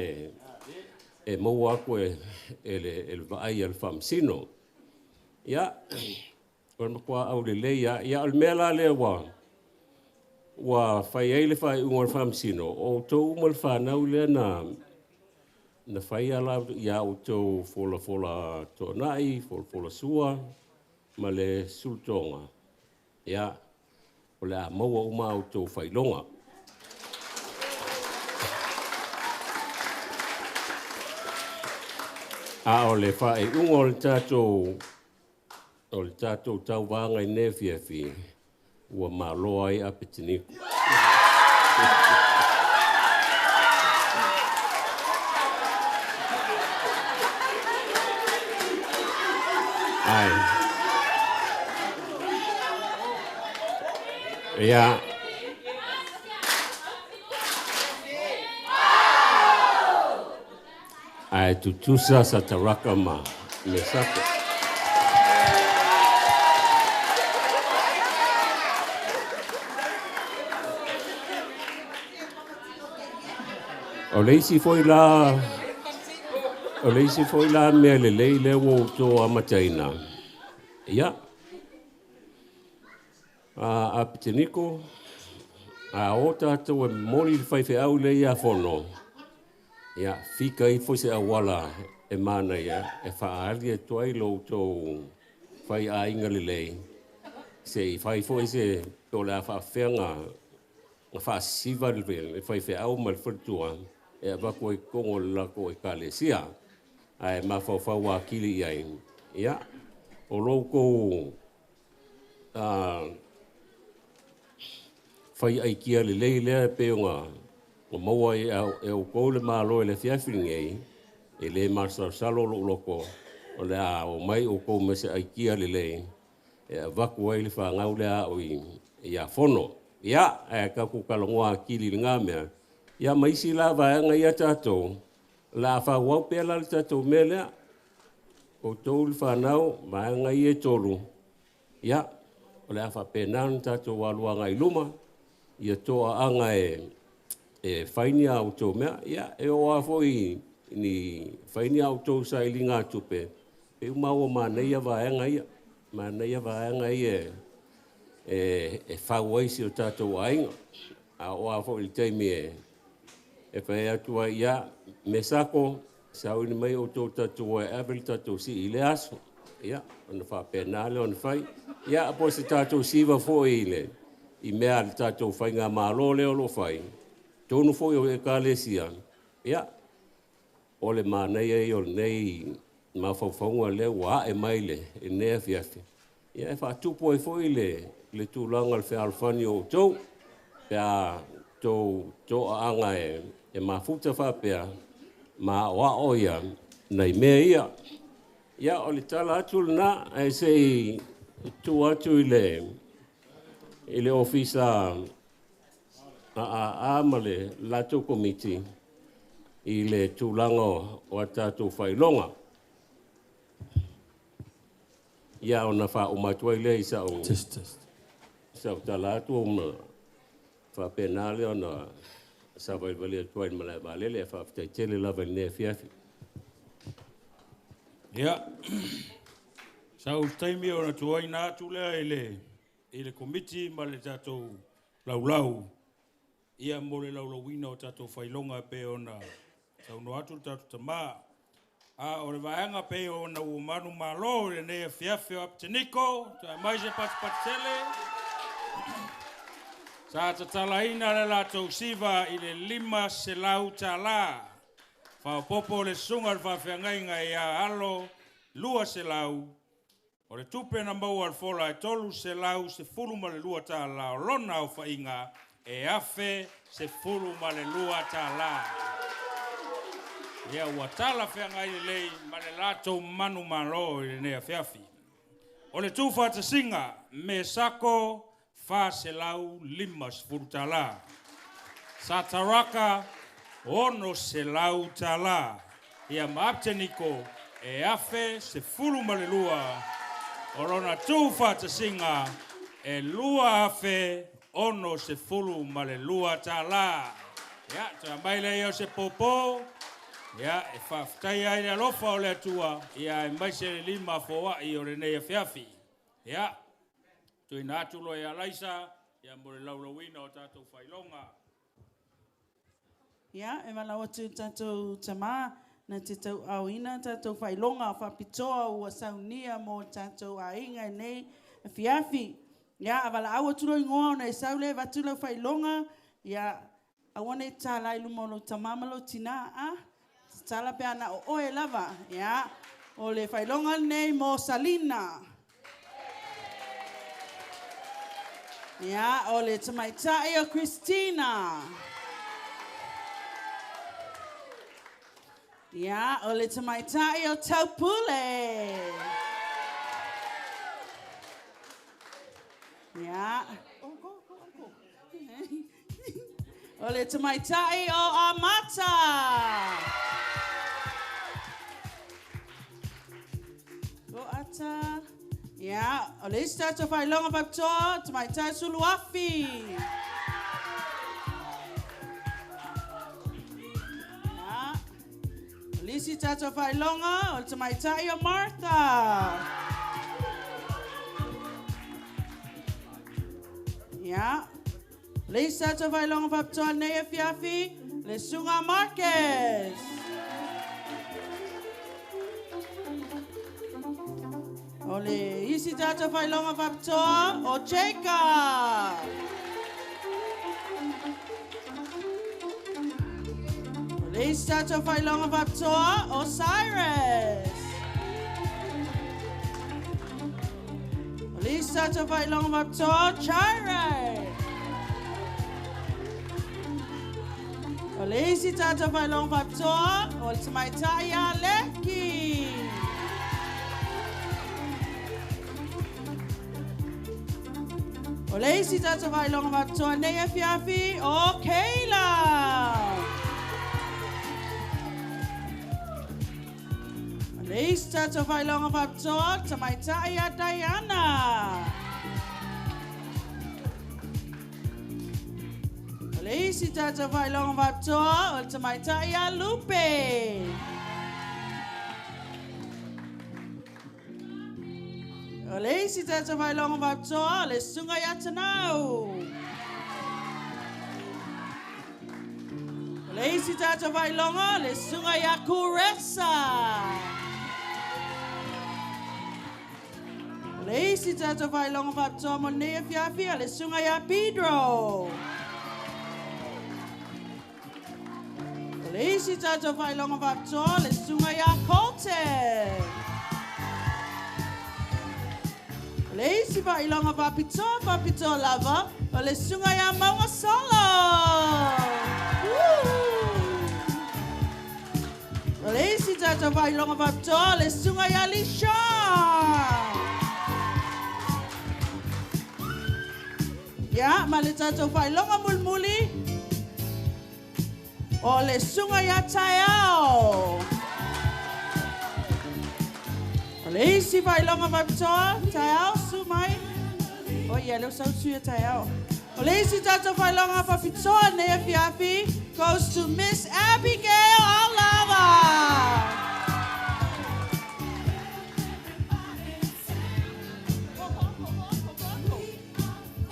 e maua atu e le vaai a le faamasino. Ia, o le matua aulelei lava. Ia, o le mea la lea ua fai ai le faaiuga a le faamasino, o outou uma le fanau lea na fai ia outou folafola toonai, folafolasua ma le sulutoga, ia, o le a maua uma a outou faailoga. A o le faaiuga o le tatou tauvaga i lenei afiafi, ua malo ai Apeteniko. Ai. Ia. Ae tutusa Sataraka ma Mesako. O le isi foi la, o le isi foi la mea lelei lea ua outou amataina. Ia, Apeteniko, a o tatou e momoli le faifeau lea ia Fono, ia, fika ifo se auala e manaia e faaali atu ai lo outou faiaiga lelei, se i fai foi se po o le a faafefea na faasisiva le faifeau ma le faletua e avatu ai i totonu o le latou ekalesia. Ae mafaufau atili i ai, ia, o lo outou fai aikia lelei lea e pei ona maua e outou le malo i le afiafi lenei, e le masalosalo lou loto, o le a omai outou ma se aikia lelei e avatu ai le fanau lea ao ia Fono. Ia, ae tatou talanoa atili i lena mea. Ia, ma isi la vaega ia tatou, o le a faaauau pea la le tatou mea lea. Outou le fanau, vaega ia e tolu, ia, o le a faapena ona tatou alu agai i luma, ia toaaga e fai ni a outou mea. Ia, e oo lava foi ni fai ni a outou sailiga tupe, e uma ua manaia vaega ia. Manaia vaega ia e fau ai si o tatou aiga. A oo lava foi i le taimi e e fai atu ai, ia, Mesako, sauini mai outou tatou o e ave le tatou sii i lea aso. Ia, ona faapena lea ona fai. Ia, po o se tatou siva foi i le i mea a le tatou faigamalo lea o lo o fai, totonu foi o Ekalesia, ia, o le manaia ia o lenei mafaufauga lea ua ae mai i lenei afiafi, ia e faatupu ai foi le tulaga o le fealofani o outou, pe a tou toaaga e mafuta faapea ma aoao ia nai mea ia. Ia, o le tala atu lena, ae se i tuu atu i le Ofisa AAA ma le latou komiti i le tulaga o a tatou faailoga. Ia, ona faauma atu ai lea i sau tala atu ma faapena lea ona savalivali atu ai i le malae vaalele. Ae faafetai tele lava i lenei afiafi. Ia, sau taimi ona tuuaina atu lea i le komiti ma le tatou laulau, ia mo le laulauina o tatou faailoga e pei ona saunoa atu le tatou tamā. A o le vaega pei ona ua manumalo i lenei afiafi o Apeteniko, toe aumai se patupatutele, sa tatalaina le latou siva i le $500. Faaopoopo le susuga i le faafeagaiga ia Alo 200, o le tupe na maua e le fola e $312, o lona aofaiga e $1,012. Ia ua talafeagai lelei ma le latou manumalo i lenei afiafi. O le tuufaatasiga Mesako $450, Sataraka $600, ia ma Apeteniko e $1,012, o lona tuufaatasiga e $2,062. Ia, toe aumai lea o se pōpō, ia, e faafetaia ai le alofa o le Atua, ia aemaise le lima foai o lenei afiafi. Ia, tuuina atu loa ia Laisa, ia mo le laulauina o tatou faailoga. Ia, e valaau atu i le tatou tamā na te tauaaoina tatou faailoga faapitoa ua saunia mo tatou aiga i lenei afiafi. Ia, a valaau atu loa igoa ona e sau lea e avatu lau faailoga, ia, aua ne i tatala i luma o lou tama ma lou tina, a? Tatala pe ana o oe lava. Ia, o le faailoga lenei mo Salina. Ia, o le tamaitai o Christina. Ia, o le tamaitai o Taupule. Ia, o le tamaitai o Amata. O Ata. Ia, o le isi tatou faailoga faapitoa, tamaitai Suluafi. Ia, o le isi tatou faailoga, o le tamaitai o Martha. Ia, o le isi tatou faailoga faapitoa lenei afiafi, le susuga Marcus. O le isi tatou faailoga faapitoa, o Jacob. O le isi tatou faailoga faapitoa, o Cyrus. O le isi tatou faailoga faapitoa, o Chire. O le isi tatou faailoga faapitoa, o le tamaitai ia Leki. O le isi tatou faailoga faapitoa nei afiafi, o Kayla. O le isi tatou faailoga faapitoa, tamaitai ia Diana. O le isi tatou faailoga faapitoa, o le tamaitai ia Lupe. O le isi tatou faailoga faapitoa, o le susuga ia Tanau. Le isi tātou faailoga, le susuga ia Kuresa. O le isi tātou faailoga faapitoa mo lenei afiafi, o le susuga ia Pedro. O le isi tātou faailoga faapitoa, le susuga ia Colton. O le isi faailoga faapitoa faapitoa lava, o le susuga ia Maugasolo. O le isi tātou faailoga faapitoa, o le susuga ia Lisha. Ia, ma le tātou faailoga mulimuli, o le susuga ia Taeao. O le isi faailoga faapitoa, Taeao, su mai. O ia, lea ua sau le sui o Taeao. O le isi tātou faailoga faapitoa lenei afiafi goes to Miss Abigail Aulava.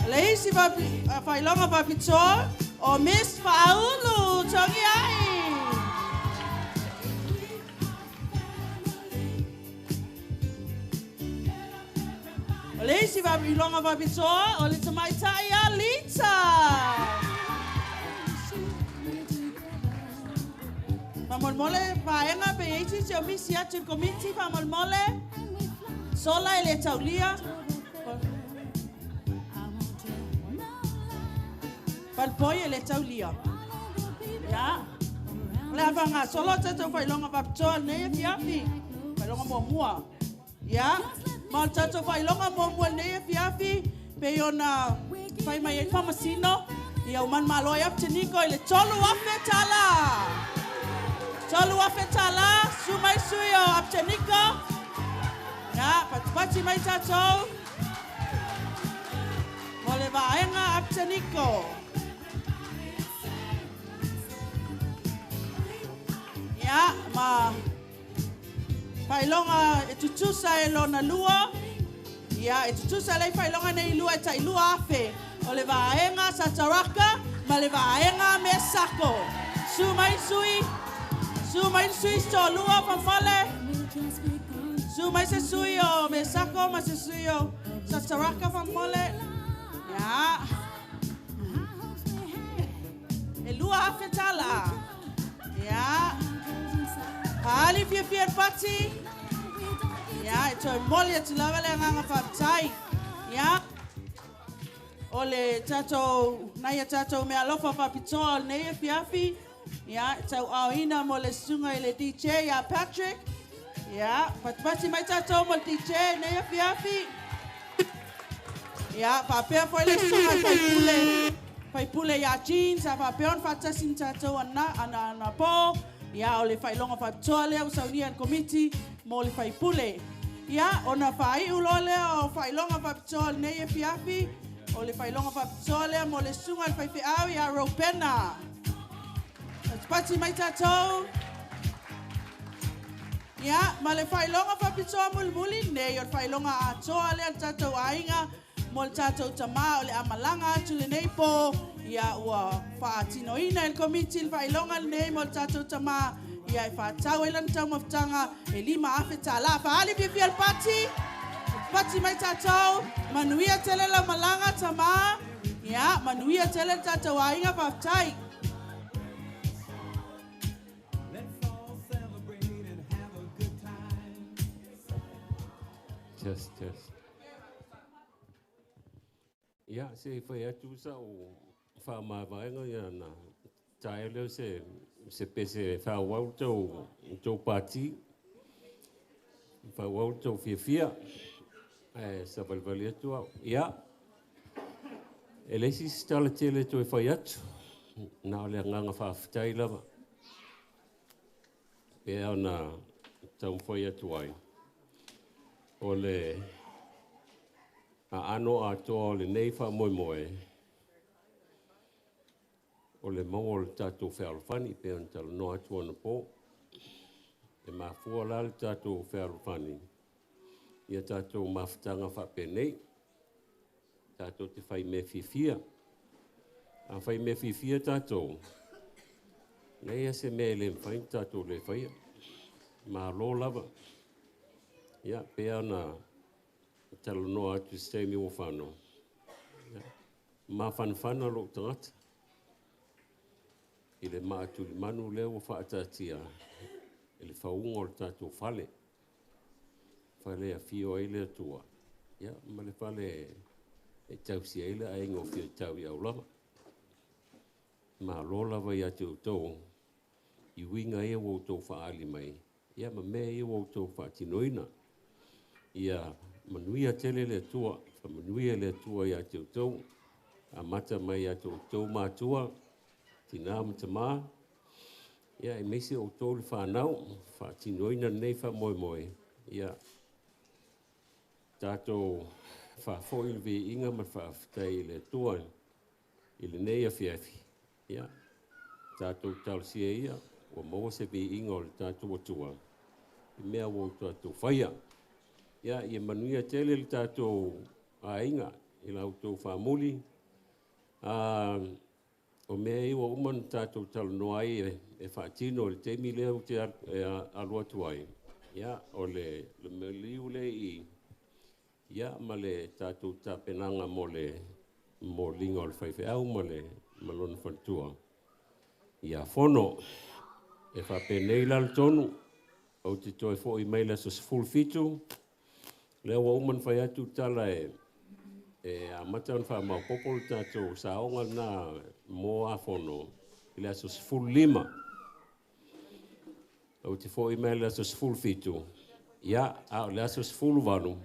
O le isi faailoga faapitoa, o Miss Faaulu Togiai. O le isi faailoga faapitoa, o le tamaitai ia Lita. Faamolemole vaega pe i ai se isi o misi atu i le komiti faamolemole. Sola e le taulia. Falepoi e le taulia. Ia. O le a faagasolo tatou faailoga faapitoa i lenei afiafi. Faailoga muamua. Ia, ma o le tatou faailoga muamua i lenei afiafi, pei ona fai mai ai le faamasino, ia ua manumalo ai Apeteniko i le $3,000. $3,000, susu mai sui o Apeteniko. Ia, patipati mai tatou mo le vaega Apeteniko. Ia, ma faailoga e tutusa e lona lua. Ia, e tutusa lei faailoga nei i lua e tai 2,000. O le vaega Sataraka ma le vaega Mesako. Su mai sui, su mai sui se toalua fafale. Su mai se sui o Mesako ma se sui o Sataraka fafale. Ia. E $2,000. Ia. Paali fiafia le pati. Ia, e toe momoli atu lava le agaga faafetai. Ia. O le tatou, nai a tatou meaalofa faapitoa o lenei afiafi. Ia, e tauaaoina mo le susuga i le DJ ia Patrick. Ia, patipati mai tatou mo le DJ lenei afiafi. Ia, faapea foi le susuga i faipule, faipule ia Jean, sa faapea ona faatasi ma tatou anapo. Ia, o le faailoga faapitoa lea ua saunia e le komiti mo le faipule. Ia, ona faaiu loa lea o faailoga faapitoa o lenei afiafi, o le faailoga faapitoa lea mo le susuga i le faifeau ia Robena. Patipati mai tatou. Ia, ma le faailoga faapitoa mulimuli lenei, o le faailoga atoa lea a le tatou aiga mo le tatou tamā o le a malaga atu lenei po. Ia, ua faatinoina e le komiti le faailoga lenei mo le tatou tamā, ia e faatatau ai lana taumafataga e $5,000. Faaali fiafia le pati, pati mai tatou, manuia tele lau malaga tamā. Ia, manuia tele le tatou aiga, faafetai. Test, test. Ia, se i fai atu sa'u faamavaega ia na taea lea o se se pese e faaauau le tou tou pati, faaauau le tou fiafia, ae savalivali atu au. Ia, e leai se isi tala tele e toe fai atu, na o le agaga faafetai lava. Pea ona taumafai atu ai, o le aano atoa o lenei faamoemoe, o le maua o le tatou fealofani, pei ona talanoa atu anapo. E mafua la le tatou fealofani ia tatou mafutaga faapenei, tatou te fai mea fiafia. A fai mea fiafia tatou, Leai lava se mea e le mafai ona tatou le faia. Malo lava. Ia, pei lava ona talanoa atu i se taimi ua fano, ia, mafanafana lou tagata i le maatulimanu lea ua faataatia i le fauga o le tatou fale, fale e afio ai le Atua, ia ma le fale e tausi ai le aiga o Feitauiaulava. Malo lava ia te outou i uiga ia ua outou faaali mai, ia ma mea ia ua outou faatinoina. Ia manuia tele le Atua, faamanuia le Atua ia te outou, amata mai ia te outou matua, tina ma tama, ia aemaise outou le fanau, faatinoina lenei faamoemoe, ia tatou faafoi le viiga ma le faafetai i le Atua i lenei afiafi, ia tatou talosia ia ua maua se viiga o le tatou Atua i mea ua tatou faia. Ia, ia manuia tele le tatou aiga i la outou faamuli. O mea ia ua uma ona tatou talanoa ai e faatino i le taimi lea ou te alu atu ai, ia, o le maliu lea i ia ma le tatou tapenaga mo le moliga o le faifeau ma le ma lona faletua ia Fono. E faapenei la le tonu, ou te toe foi mai le aso 17, lea ua uma ona fai atu tala e amata ona faamaopoopo le tatou saoga lena mo Afono i le aso 15. Ou te foi mai le aso 17, ia, a o le aso 18,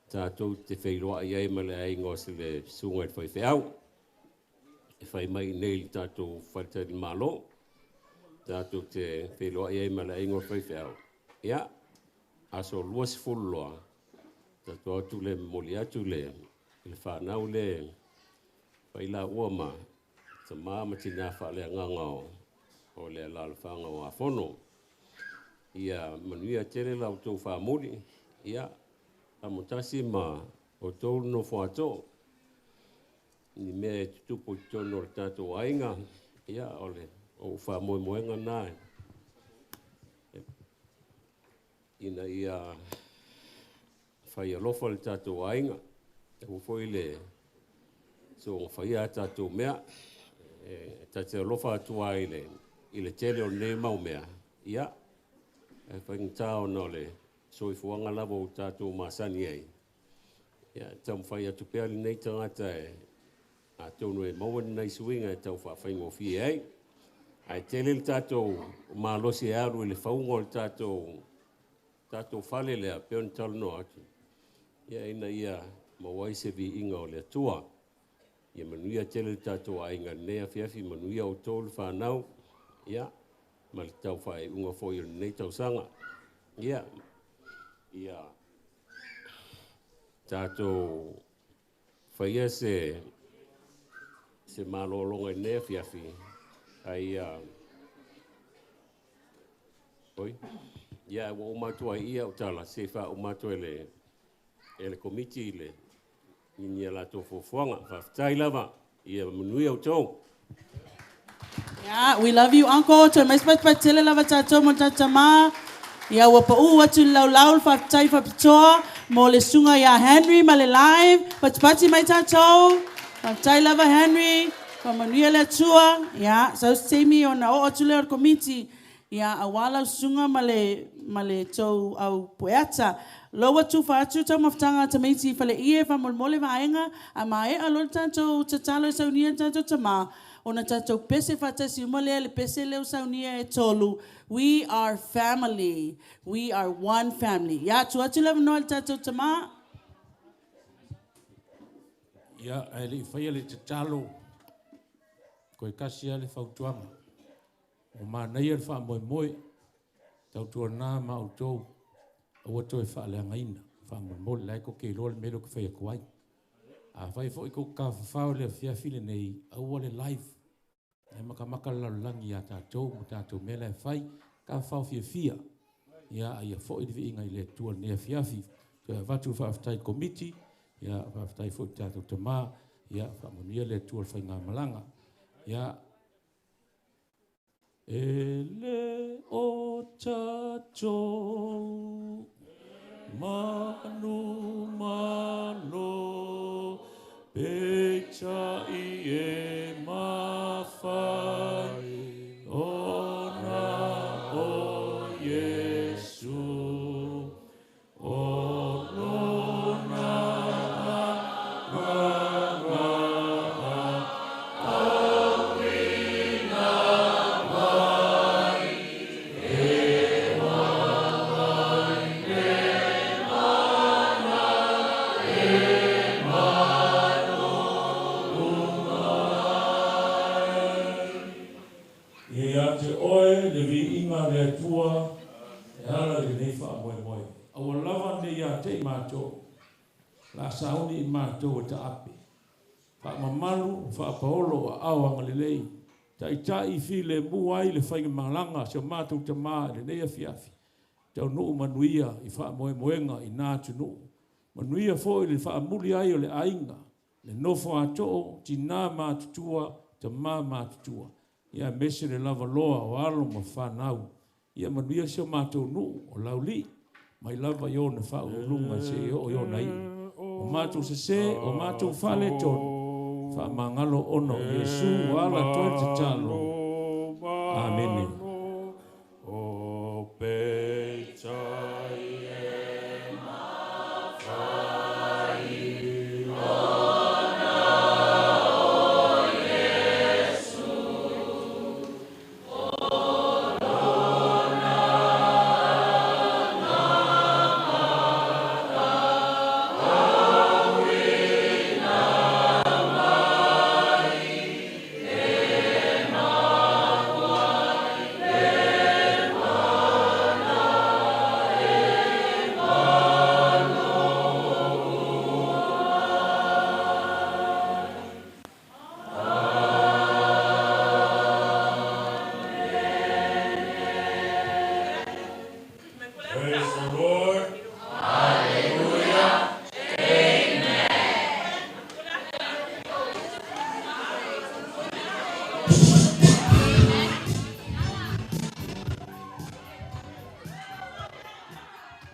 tatou te feiloai ai ma le aiga o le susuga i le faifeau e fai mai i nei i le tatou faletalimalo. Tatou te feiloai ai ma le aiga o le faifeau. Ia, aso 20 loa, tatou atu le momoli atu le fanau le failaua ma tama ma tina faaleagaga o le alaalafaga o Afono. Ia manuia tele la outou faamuli, ia, amotasi ma outou nofo ato. Ni mea e tutupu i totonu o le tatou aiga, ia, o le ou faamoemoega na ina ia fai alofa le tatou aiga, e foi le soga faia a tatou mea, e tate alofa atu ai i le tele o lenei mau mea, ia, e faigata ona o le soifuaga lava o tatou masani ai, ia, taumafai atu pea lenei tagata e atonu e maua ni nai suiga e tau faafaigofie ai. Ae tele le tatou malosi e alu i le fauga o le tatou fale lea, pei ona talanoa atu, ia ina ia maua ai se viiga o le Atua. Ia manuia tele le tatou aiga i lenei afiafi, manuia outou le fanau, ia, ma le tau faaiuga foi o lenei tausaga. Ia, ia tatou faia se malologa i lenei afiafi, ai oi, ia ua uma atu ai ia o tala, se faauma atu e le komiti le i a latou fuafuaga. Faafetai lava, ia manuia outou. Yeah, we love you, Uncle. Toe mai se tele lava tatou mo tatama. Ia ua pau atu le laulau le faafetai faapitoa mo le susuga ia Henry ma le live. Patipati mai tatou. Faafetai lava Henry. Faamanuia le Atua. Ia, sau se taimi ona oo atu lea o le komiti. Ia, auā lau susuga ma le tou au pueata. Lo ua tufa atu taumafataga a tamaiti i faleie e faamolemole vaega a maea loa le tatou tatalo e saunia le tatou tamā ona tatou pese faatasi uma lea le pese lea ua saunia e tolu. We are family. We are one family. Ia, tuu atu le avanoa i le tatou tamā. Ia, ae le i faia le tatalo, koe kasi lava le fautuaga. O manaia le faamoemoe, tautuana ma outou, aua toe faaleagaina, faamolemole, la e koke iloa le mea lea ou te fai atu ai. A fai foi kou tafafao i le afiafi lenei, aua le live. E makamaka le lalolagi ia tatou ma tatou mea la e fai, tafafao fiafia. Ia, aia foi le viiga i le Atua i lenei afiafi. Toe avatu le faafetai i le komiti, ia, faafetai foi i le tatou tamā, ia, faamanuia le Atua i le faigamalaga. Ia, E le o tatou manu mano peitai e mafai ona o Iesu o lona agaga auina mai e mai le mana e manu ai. Ia te oe le viiga le Atua e ala i lenei faamoemoe. Aua lava nei ia te i matou, la sauni i matou e taape. Faamamalu, faapaolo aao agalelei. Taitai filemu ai le faigamalaga si o matou tamā i lenei afiafi. Taunuu manuia i faamoemoega i na atunuu. Manuia foi le faamuli ai o le aiga, le nofo atoo, tinā matutua, tamā matutua. Ia aemaise le lavaloa o alo ma fanau. Ia manuia si o matou nuu o Laulii, mai lava i ona faauluuluga seia oo i ona iu. O matou sesē, o matou faaletonu, faamagalo ona o Iesu ua ala atu ai le tatalo. Amene. O peitai e mafai ona o Iesu o lona agaga auina mai e mapuai le mana e manu ai. Praise the Lord. Hallelujah. Amen.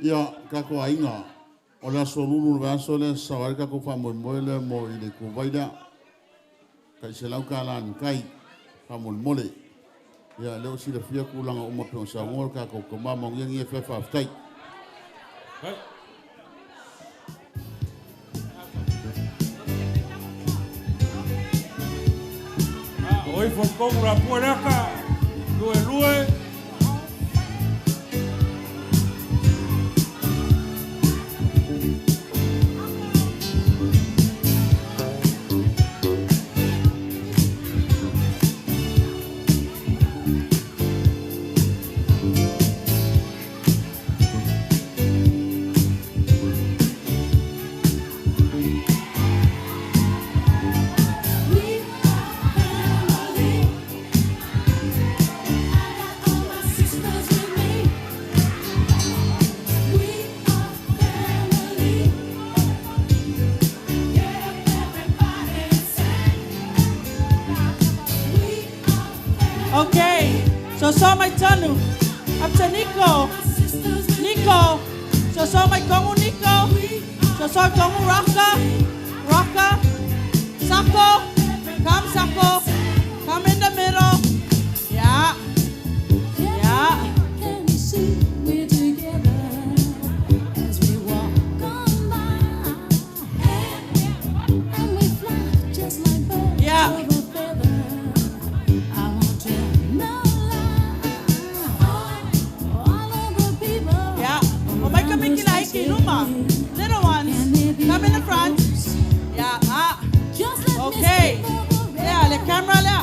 Ia, kako aiga, o le aso lulu le vaiaso lea sa ai kako faamoemoe lea mo i le ituvai lea. Tai selau tala ni kai, faamolemole. Ia, lea ua silafia tulaga uma pei ona saunoa le tatou tama manuia fea faafetai. O ifo tonu la pua leka, lue lue. We are family. I got all my sisters with me. We are family. Yeah, everybody sing. We are family. Okay, so so mai tanu. Up to Nico. Nico. So so mai kongu Nico. So so kongu Raka. Raka. Sako. Come Sako. Come in the middle. Yeah. Yeah. Can you see we're together as we walk on by? And we fly just like birds Yeah. of a feather. I won't tell no lie. All of the people Yeah. O mai kami kina iki luma. Little ones, come in the front. Yeah. Ah. Just let me Okay. speak for the Yeah, le camera lea.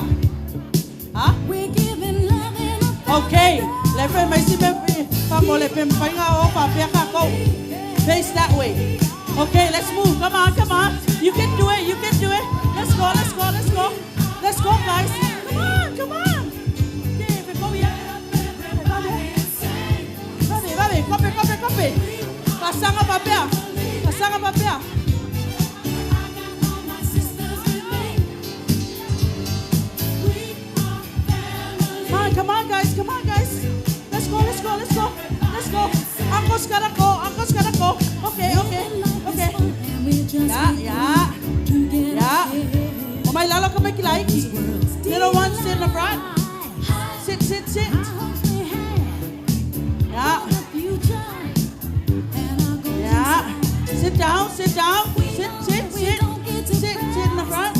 Ha? We're giving love in a Okay. Le fe mai si me pa mo le pe painga o pa pe ka ko. Face that way. Okay, let's move. Come on, come on. You can do it. You can do it. Let's go, let's go, let's go. Let's go, guys. Come on, come on. Okay, fe ko ya. Vave, vave, kope, kope, kope. Pasanga papea. Pasanga papea. Come on, come on, Come on, guys. Let's go, let's go, let's go. Let's go. Uncle's gotta go. Uncle's gotta go. Okay, okay, okay. Yeah, yeah. Yeah. O mai lalo ka mai ki laiki. Little one, sit in the front. Sit, sit, sit. Yeah. Yeah. Sit down, sit down. Sit, sit, sit. Sit, sit in the front.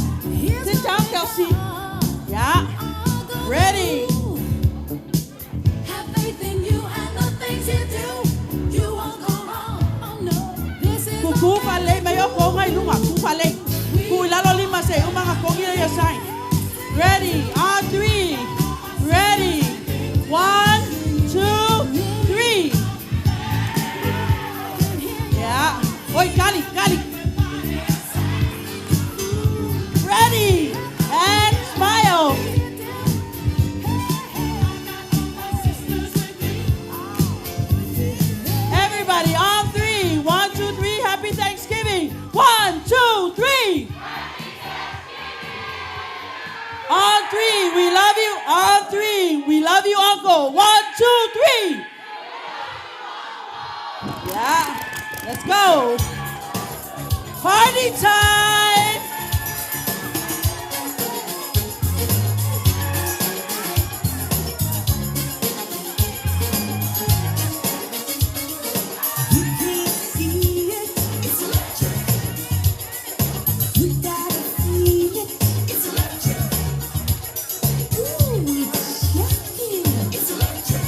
Sit down, Kelsey. Yeah. Ready. Have faith in you and the things you do. You won't go wrong. Oh no, this is Kuku fale mai o konga i lunga. Ku fale. Ku i lalo lima se umanga kongi ia sign. Ready. On three. Ready. 1, 2, 3. Yeah. Oi, Kali, Kali. Ready. And smile. Everybody on three. 1, 2, 3. Happy Thanksgiving. 1, 2, 3. On three, we love you. On three, we love you, Uncle. 1, 2, 3. Yeah, let's go. Party time. You can't see it, it's electric. You gotta feel it, it's electric. Ooh, it's shocking, it's electric.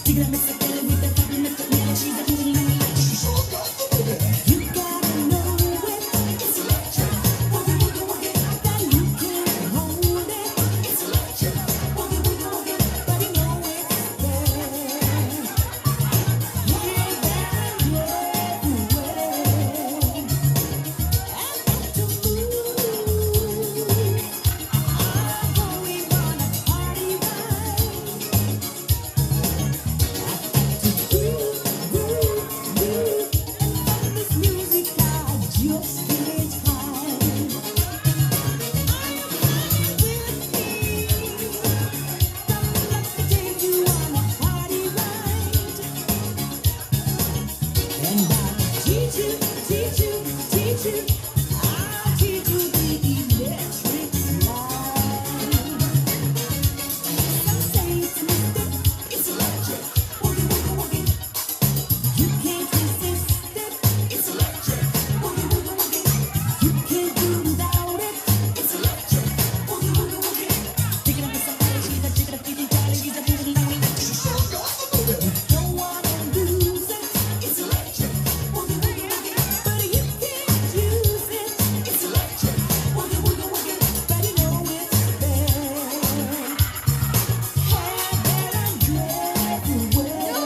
Dig it up, mix it, feel it with the problem, if it really she's a moving like she's sure got the boogie. You gotta know it, it's electric. Woogie, woogie, woogie, that you can't hold it, it's electric. Woogie, woogie, woogie, but you know it's there. Just can't hide. Let me take you on a party ride. And I'll teach you, teach you, teach you. I'll teach you the electric slide. Some say it's a mystic, it's electric. Woogie, woogie, woogie. You can't resist it, it's electric. Woogie, woogie, woogie. You can't do without it, it's electric. Woogie, woogie, woogie. Pick it up with somebody, she's a chicken, a feeling jolly, she's a moving lonely. She's sure got the boogie. You don't wanna lose it, it's electric. Woogie, woogie, woogie. But you can't use it, it's electric. Woogie, woogie, woogie. But you know it's there. Hey, that I'm everywhere.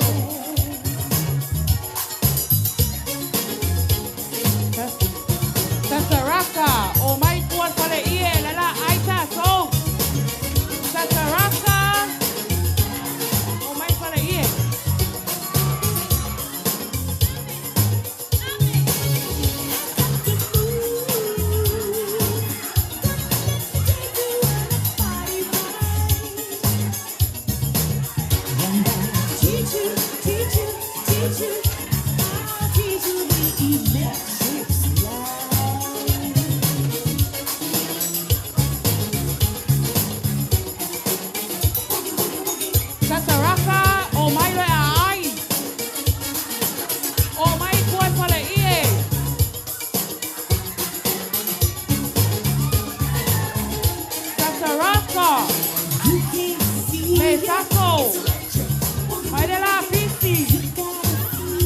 Sasaraka, o mai kuan pale ie, lala aita so. Sasaraka, o mai pale ie. Teach you, teach you, teach you. I'll teach you the electric slide. Sasaraka, o mai le ai. O mai kuan pale ie. Sasaraka. You can't see Me it. sako. Mai de la pisi. You gotta feel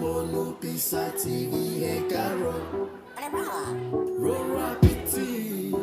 Monu Pisa TV he karo. Rora piti.